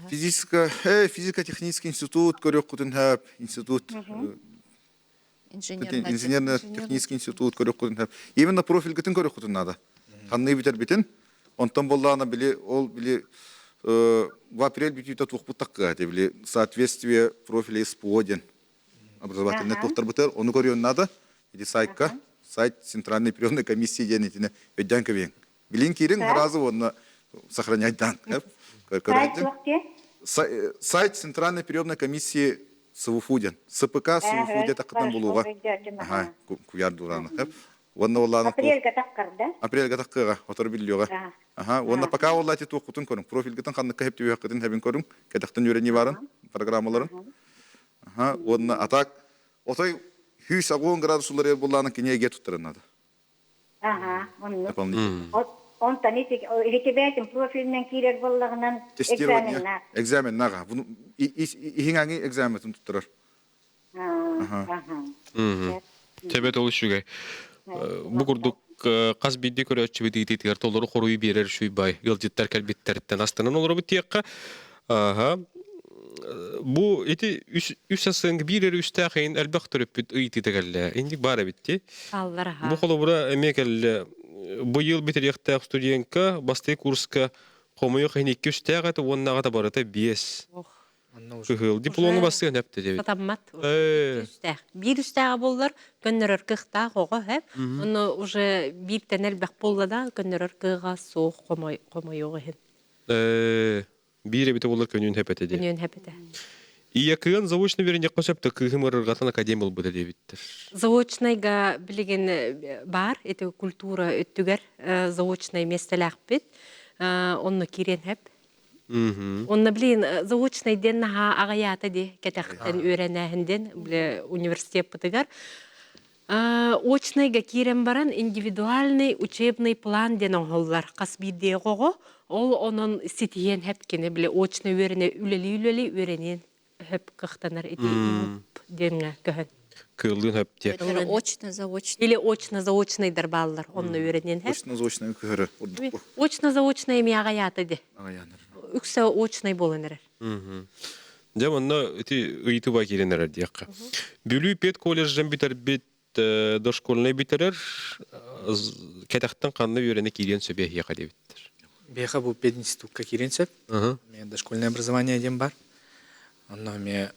Физика, физико-технический институт көрүөххүтүн хөп, институт инженерно-технический институт көрүөххүтүн хөп. Именно профильгытын көрүөххүтүн надо. Ханны бүтэр Онтон боллаана били ол били в апрель бүтүүтэ туохпут таккыа били соответствие профиля СПО диэн образовательный туохтарбытыгар ону көрүөн надо. Ити сайтка сайт Центральной приемной комиссии диэн итини өйдөөн көбүөҥ. Билин киириҥ сразу уонна сохраняйдаан. Сайт Центральной приемной комиссии СВФУ диэн. СПК СВФУ диэн таккытан булууга. Аха, куяр дуураны. Уонна оллааны Апрельга таккарда. Апрельга таккыга, отор биллиоҕа. Аха, уонна пока оллаати туохкутун көрүҥ. Профильгытын ханныкка хептүөхкытын хэбин көрүҥ. Кэтэхтэн үөрэнии барын программаларын. Аха, уонна атак отой 180 градус уларыйар буллааны кини эге туттарын надо. Аха, оннук. Онтон ити профилинэн киирэр буоллаҕынан экзаменна. Экзаменнаға. Иһиҥ экзаменын туттарар. Төбөт ол үчүгэй. Бу курдук хас биирдии көрөөччүбүт ыытыытыгар толору хоруйу биэрэр үчүй бай ыалдьыттар кэлбиттэриттэн астынан олоробут диэххэ. Аха. Бу ити үс асыҥ биир эрэ үстээх эйин элбэх төрөппүт ыйытыыта кэллэ. Инник баар эбит дии. Аллар Бу холобура эмиэ кэллэ. Быйыл бүтэриэхтээх студентка бастакы курска хомойуох иһин икки үстээх этэ уонна аҕата барыта биэс. Кыһыл дипломҥа бастыан эпте дебит. Сатаммат. Үстээх. Биир үстээҕэ буоллар көннөрөр кыахтаах оҕо хэп. Ону уже бииртэн элбэх буолла да көннөрөр кыаҕа суох хомойуох иһин. Биир эбитэ буоллар көнүүн хэп этэ дии. Көнүүн хэп этэ. Ийэ заочно вернеххэ сөп да кыыһым ырырҕатан академ ылбыта диэбиттэр. Заочнайга билигин бар ити культура өттүгэр заочнай миэстэлээхпит. Онно киирэн хэп. Онно блин заочнай диэн наһаа аҕыйаата дии кэтэхтэн үөрэнээһин диэн бile университеппытыгар очнайга киирэн баран индивидуальный учебный план диэн оҥоһуллар хас биирдии оҕоҕо ол онон ситиһиэн хэп кини бile очно үөрэнэ үлэлии үлэлии үөрэниэн хөп кыахтанар ити диэҥҥэ көһөн Кыыллыын хөп диэ. Очно заочно. Или очно заочныйдар бааллар онно үөрэниэн хэп. Очно заочно көһөрө ордук. Очно заочно эми аҕайаата ди. Үксэ очный буолан эрэр. Дьэ манна ити ыйытыба киирэн эрэр диэххэ. Бүлүү пед колледжын бүтэрбит дошкольнай бүтэрэр кэтэхтэн ханна үөрэнэ киириэн сөбө эһиэхэ диэбиттэр. Биэхэ бу пединститутка киириэн сөп. Дошкольное образование диэн бар. Онно эмиэ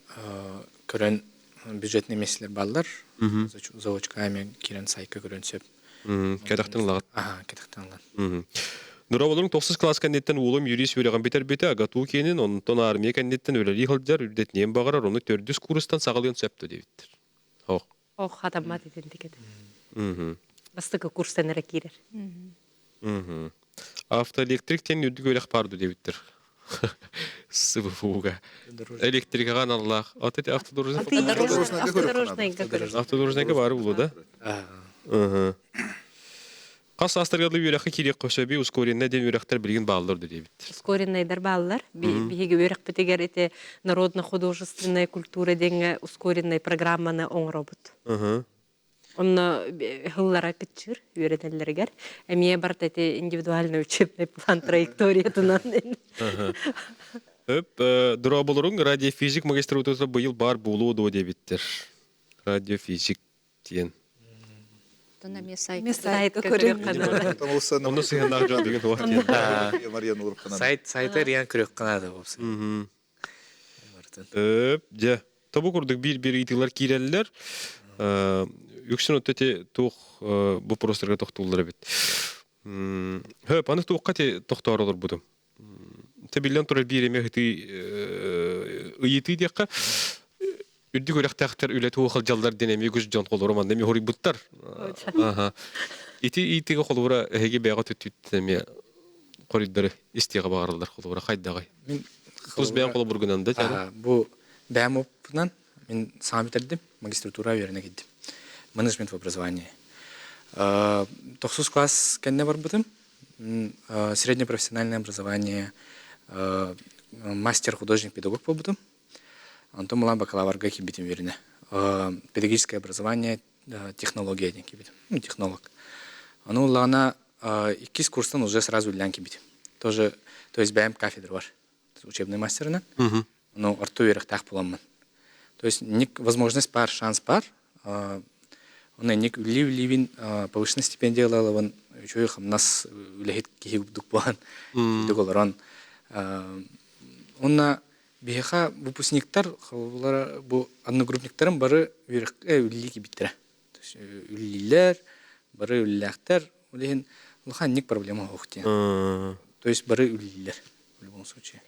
көрөн бюджетный миэстэлэр бааллар. Заочка эмиэ киирэн сайтка көрөн сөп. Кэтэхтэн ылаҕыт. Аха, кэтэхтэн ылан. Дорооболорун тохсус класс кэнниттэн уолум юрист үөрэҕин бүтэрбитэ, АГАТУ киэнин, онтон армия кэнниттэн үлэлии сылдьар, үрдэтиниэн баҕарар, ону төрдүс курстан саҕалыан сөп дуо диэбиттэр. Ох. Ох, хатаммат итинтик этэ. Бастакы курстан эрэ киирэр. Автоэлектрик диэн үрдүк үөрэх баар дуо диэбиттэр. СВФУга. Электрикаҕа аналлаах. От эти автодорожный Автодорожныйга бары булу да? Хас саастарга үөрэххэ киириэххэ сөбүй ускоренный диэн үөрэхтэр билигин бааллар да диэбит. Ускоренныйдар бааллар. Биһиги үөрэхпитигэр ити народно-художественная культура диэҥҥэ ускоренный программаны оҥоробут. Онно хыллара кыччыыр үөрэтэллэригэр. Эмиэ барыта ити индивидуальный учебный план траекториятынан. Өп, дорооболоруҥ радиофизик магистратурата быйыл баар буолуо дуо диэбиттэр. Радиофизик диэн. Оттон эмиэ сайт сайтка көрүөххэ Онно сыһыаннаах дьон деген туох диэн. Сайт сайта риан көрүөххэ наада буолса. Өп, дьэ. Тобу курдук биир-биир ыйытыылар киирэллэр. Үксүн отто ити туох боппуруостарга тохтууллар эбит. Хөп, аны туохха ти тохтоор олорбутум. Те биллэн турар биир эмэ ыйытыы ыйытыы диэххэ үрдүк үрэхтээхтэр үлэ туох дьаллар диэн эмиэ үгүс дьон холоро манна эмиэ хоруйбуттар. Аха. Ити ыйытыыга холобура эһиги бэйэҕэ түттүттэн эмиэ хоруйдары истиэҕэ баҕараллар холобура хайдаҕый? Мин Тус бэйэм холобургунан да тяна. Бу бэйэм оппунан мин саҥа бүтэрдим, магистратура үөрэнэ киирдим. Менеджмент в образовании. Тохсус класс кэннэ барбытым. Среднепрофессиональное образование, мастер художник педагог буолбутум. Онтон булан бакалаврга киирбитим үөрэнэ. Педагогическое образование, технология диэн киирбитим. Ну, технолог. Ону ыллаҕына иккис курстан уже сразу үлэлээн киирбитим. Тоже, то есть бэйэм кафедра бар. Учебный мастерынан. Ну, орто үөрэхтээх буоламмын. То есть ник возможность бар, шанс бар. Онно инник үлэлии-үлэлиибин повышенная стипендия ылалабын үчүгэй хамнас үлэһит киһи курдук буолан үрдүк олорон уонна биһиэхэ выпускниктар бу одногруппниктарым бары үөрэххэ үлэлии киирбиттэрэ. То есть үлэлииллэр, бары үлэлээхтэр. Ол иһин улахан инник проблема суох диэн. То есть бары үлэлииллэр в любом случае.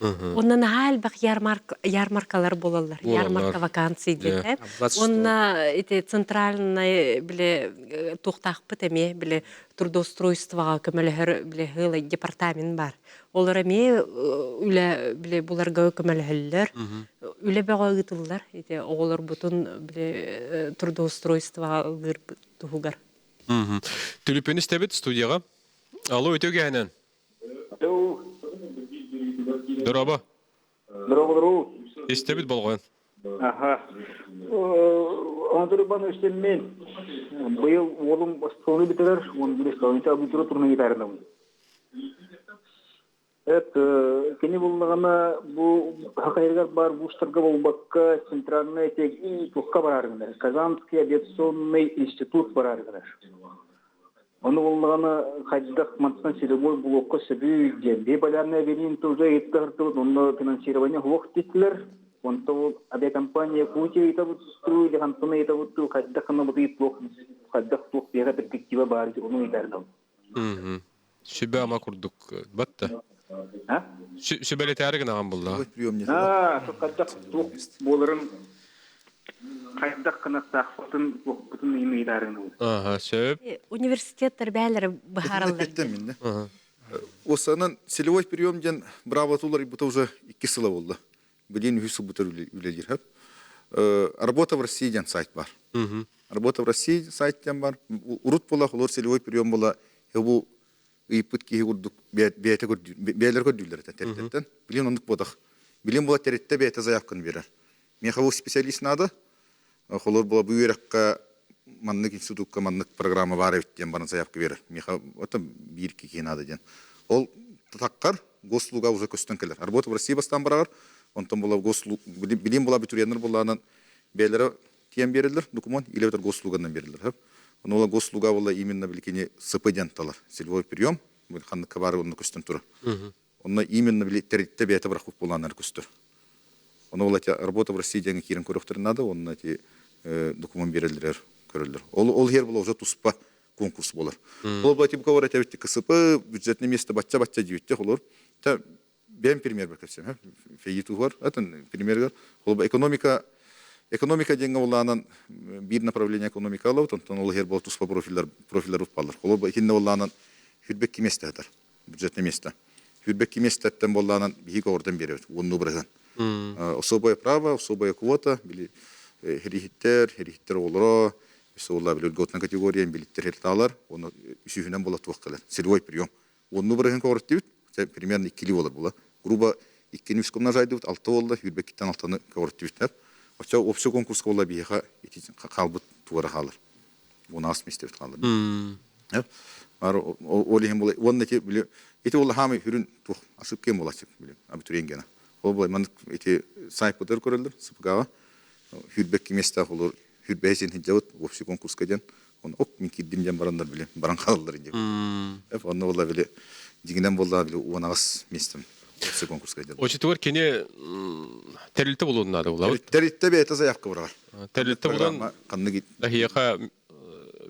Онно наһаа элбэх ярмаркалар буолаллар. Ярмарка вакансий диэн. Онно ити центральный биле туохтаахпыт эмиэ биле трудоустройствоҕа көмөлөһөр биле хыла департамент бар. Олор эмиэ үлэ биле буларга көмөлөһөллөр. Үлэ бөҕө ыытыллар. Ити оҕолорбутун биле трудоустройствоҕа ылыыр туһугар. Түлүпүн истэбит студияҕа. Алло, үтүө Дорообо. Дорообо. Истэбит болҕойон. Аха. Онтурбан өстеммен. Быйыл уолум оскуоланы бүтэрэр, он билес абитура турна гитарынабын. Эт кини буллаҕына бу хакайрыгар бар вузтарга болбакка центральный туохка барарыгынар Казанский авиационный институт барарыгынар. Ону буллаҕына хайдах мантан седьмой блокка сөбүй диэн биполярная авиалиния уже ыйыттаһыртыбыт, онно финансирование суох диэтилэр. Онто ол авиакомпания Якутия ыйытабыт дуу, или хантан ыйытабыт дуу, хайдах гына бу туох хайдах туох биэхэ перспектива баар ону ыйытарым. Сүбэ ама курдук батта. Сүбэлэтээри гынаҕан булла. Аа, хайдах туох буоларын хайдах гынахтаахпытын туохпутун ыйытарым. Ага, сөп. Университеттар бээлери быһаараллар. Осанан целевой прием диэн браво тулар бута уже икки сыла болду. Билин үһүс сыл үлэлиир хөп. Работа в России диэн сайт бар. Работа в России сайт диэн бар. Урут була холор целевой прием була бу ыйыппыт киһи курдук бэйэтэ бэйэлэр көрдүүллэр тэрилтэттэн. Билин оннук буотах. Билин була тэрилтэ бэйэтэ заявканы берер. Миэхэ бу специалист надо. Холор була бу үөрэххэ маннык институтка маннык программа баар эбит диэн баран заявка берер. Миэхэ это биир киһи надо диэн. Ол таккар госслуга уже көстөн кэлэр. Работа в России бастаан барар. Онтон була госслуг билим була абитуриеннар буллаанан бэйэлэрэ тиэн береллер документ или бэтэр госслуганан береллер. Ону ола госслуга була именно биликини СП диэн талар. Целевой прием ханныкка бары онно көстөн турар. Онно именно били тэрилтэ бэйэтэ бырахпыт буолааннар көстөр. Ону ол эти работа в России диэн киирэн көрөхтөрүн надо, онно эти документ береллер көрөллөр. Ол ол хер була уже туспа конкурс болар. Ол бу тип говорят эбит КСП бюджетное место бачча-бачча диэбиттэ холор. Та бэйэм пример бар кэпсэм. Фейи туһуар, атын примергер. Ол экономика экономика диэҥҥэ улаанан биир направление экономика алабыт, онтон ол хер бол туспа профиллар профиллар уппаллар. Ол итиннэ улаанан хүрбэкки место хатар, бюджетное место. Хүрбэкки местаттан боллаанан биһиги ордан беребит, уонну бырыһын. Особое право, особая квота, били херихиттер, херихиттер оҕолоро, Суолла били льготная категория билиттер херталар, оны үсүһүнэн була туох кэлэр. Целевой прием. Онну бырыһын көҕүрттүбүт, примерно иккили болар була. Грубо иккини үс умнажайдыбыт, алта болла, хүрбэккиттен алтаны көҕүрттүбүттэр. Оччо общий конкурска була биһиэхэ ити хаалбыт туора хаалар. Уонаас миэстэ хаалар. Ар ол иһин була уонна ити били ити ол хаамай хүрүн туох ошибка буолаччы били абитуриент гена. Ол була маннык ити сайтпытыгар көрөллөр СПК-ҕа хүрбэкки миэстээх олор хүрбэһи син сылдьабыт общий конкурска диэн оны оп мин киирдим диэн бараннар били баран хаалаллар диэн. Онно була били дьиҥинэн буолла били 18 миэстэм общий конкурска диэн. Очутугар кини тэрилтэ булуон наада булабыт. Тэрилтэ бэйэтэ заявка быраҕар. Тэрилтэ булан ханнык эһиэхэ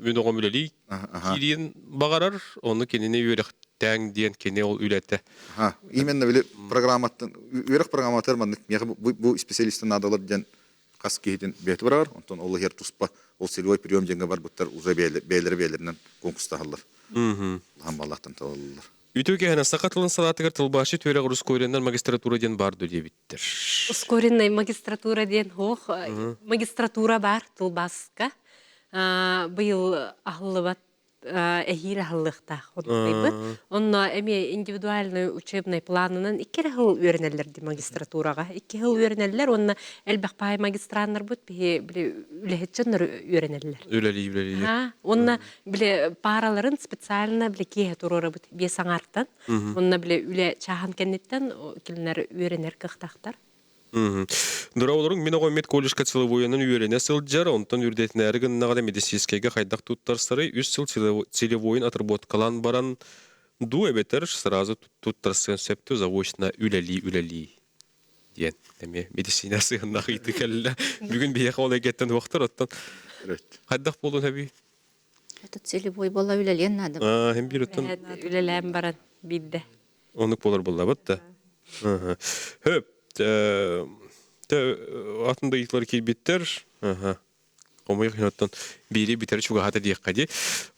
мин оҕом үлэлии киириэн баҕарар, ону кинини үөрэхтээҥ диэн кини ол үлэтэ. Именно били программаттан үөрэх программатыгар маннык миэхэ бу специалистан наадалар диэн хас киһитин бэйэтэ быраҕар, онтон ол иһэр туспа ол целевой прием диэҥҥэ барбыттар уже бэйэлэрэ бэйэлэринэн конкурстаһаллар. Улахан баллаахтан талаллар. Үтүө киһини саха тылын салаатыгар тылбаасчы түөрэх ускореннай магистратура диэн баар дуо диэбиттэр. Ускоренный магистратура диэн суох. Магистратура баар тылбааска. Быйыл аһыллыбат эһиил аһыллыахтаах оннуктайбыт. Онно эмиэ индивидуальный учебный планынан икки эрэ сыл үөрэнэллэр дии магистратураҕа. Икки сыл үөрэнэллэр уонна элбэх паай магистраннарбыт биһи били үлэһит дьоннор үөрэнэллэр. Үлэлии үлэлии. Уонна били параларын специально били киэһэ туруорабыт биэс аҥаартан. Онно били үлэ чааһын кэнниттэн кинилэр үөрэнэр кыахтаахтар. Дороолоруҥ мин оҕом медколледжка целевойунан үөрэнэ сылдьар, онтон үрдэтинээри гыннаҕына медицинскэйгэ хайдах туттарсарый, үс сыл целевойун отработкалаан баран дуу эбэтэр сразу туттарсыан сөп дуу заочно үлэлии-үлэлии диэн эмиэ медицина сыһыаннаах ыйытыы кэллэ. Бүгүн биһиэхэ ол эйгэттэн уохтар оттон хайдах буолуон эбий? Этот целевой буола үлэлиэн наада. Аа, хим биир оттон үлэлээн баран биирдэ. Оннук буолар буоллабыт да. Хөп, атын да ыйытылар киирбиттэр. Хомойуох иһин оттон биири бүтэр чугаһата диэххэ дии.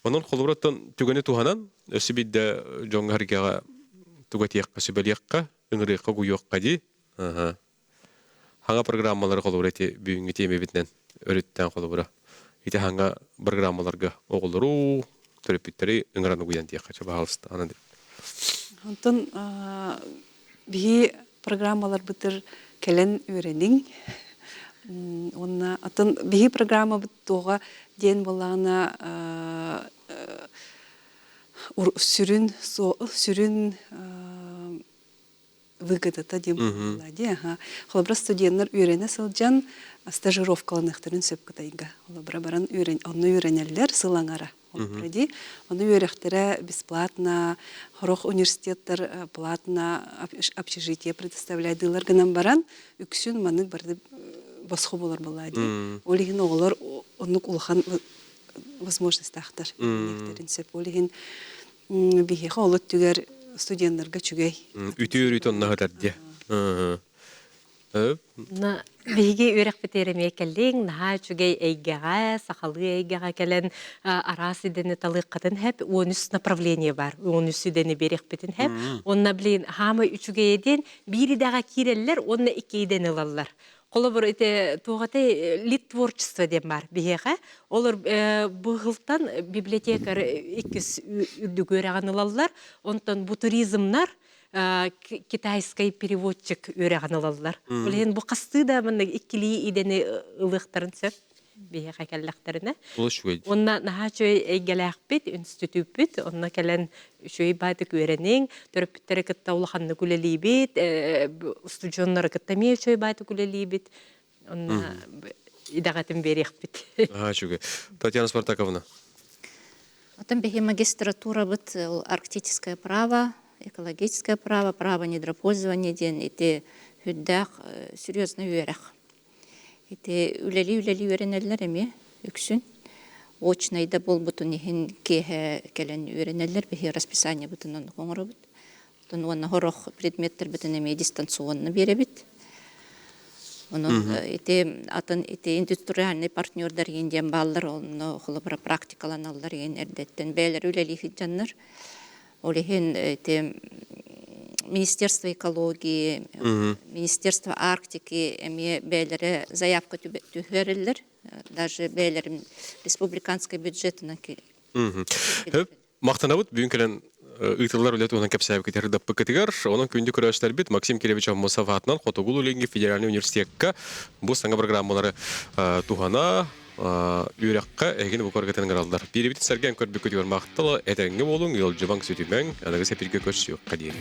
Онон холобур оттон түгэни туһанан өссө биирдэ дьоҥҥо сэргэҕэ тугу этиэххэ, сүбэлиэххэ, ыҥырыахха, угуйуохха дии. Хаҥа программалары холобура ити бүгүҥҥү тиэмэбитинэн өрүттээн холобура ити хаҥа программаларга оҕолору, төрөппүттэри ыҥыран угуйан диэххэ чэ баһаалыста анан Онтон биһи программаларбытыр кэлэн үөрэниҥ. Уонна атын биһи программабыт туоҕа диэн буоллаҕына сүрүн сүрүн выгодата диэн буолла дии. Аха. Холобура студеннар үөрэнэ сылдьан стажировкаланыахтарын сөп Кытайга. Холобура баран үөрэн онно үөрэнэллэр сыл аҥара. Холобура дии. Ону үөрэхтэрэ бесплатно, сорох университеттар платно общежитие предоставляйдыылар гынан баран үксүн маннык барды босхо буолар буолла дии. Ол иһин оҕолор оннук улахан возможностаахтар үөрэниэхтэрин сөп. Ол иһин биһиэхэ ол өттүгэр студеннарга үчүгэй. Үтүө өрүү тоннаһытар диэ. На биһиги үөрэхпитигэр эмиэ кэллиҥ, наһаа үчүгэй эйгэҕэ, сахалыы эйгэҕэ кэлэн араас идэни талыаххытын сөп, 13 направление бар, 13 идэни биэриэхпитин сөп. Уонна блин, хаамай үчүгэйэ диэн биир идэҕэ киирэллэр уонна икки идэни ылаллар. Холобур, ити туох этэй лит творчество диэн баар биһиэхэ. Олор бу сылтан библиотекарь иккис үрдүк үөрэҕин ылаллар. Онтон бу туризмнар китайскай переводчик үөрэҕин ылаллар. Ол иһин бу хастыы да маннык иккилии идэни ылыахтарын сөп биһиэхэ кэллэхтэринэ. Уонна наһаа үчүгэй эйгэлээхпит, институппүт. Онно кэлэн үчүгэй баайдык үөрэниҥ, төрөппүттэри кытта улаханнык үлэлиибит, устудьуоннары кытта эмиэ үчүгэй баайдык үлэлиибит. Онно идэҕэтин биэриэхпит. Наһаа үчүгэй. Татьяна Спартаковна. Оттон биһи магистратурабыт ол арктическое право, экологическое право, право недропользования диэн ити үрдээх серьезный үөрэх. Ити үлэлии-үлэлии үөрэнэллэр эмиэ үксүн. Очнай да буолбутун иһин киэһэ кэлэн үөрэнэллэр. Биһиги расписаниебытын оннук оҥоробут. Оттон уонна сорох предметтэрбитин эмиэ дистанционно биэрэбит. Онон ити атын ити индустриальный партнердар иһин диэн бааллар, онно холобура практикаланаллар иһин эрдэттэн бэйэлэрэ үлэлии сылдьаннар. Ол иһин ити Министерство экологии, Министерство Арктики эмиэ бэйэлэрэ заявка түһэрэллэр. Даже бэйэлэрин республиканскай бюджетынан Махтанабыт бүгүн кэлэн ыытыллар үлэ туһунан кэпсээбиккитигэр даппыккытыгар. Онон күндү көрөөччүлэрбит Максим Кириллович Аммосов аатынан Хотугу Илиҥҥи федеральнай университекка бу саҥа программалары туһана. Үөрэххэ эһигини бу көргөтөн ыҥыраллар. Биирибитин сэргээн көрбүккүтүгэр махтал, этэҥҥэ буолуҥ, ыалдьыбаҥ, сүтүмэҥ, аныгы сэпиргэ көрсүөххэ диэри.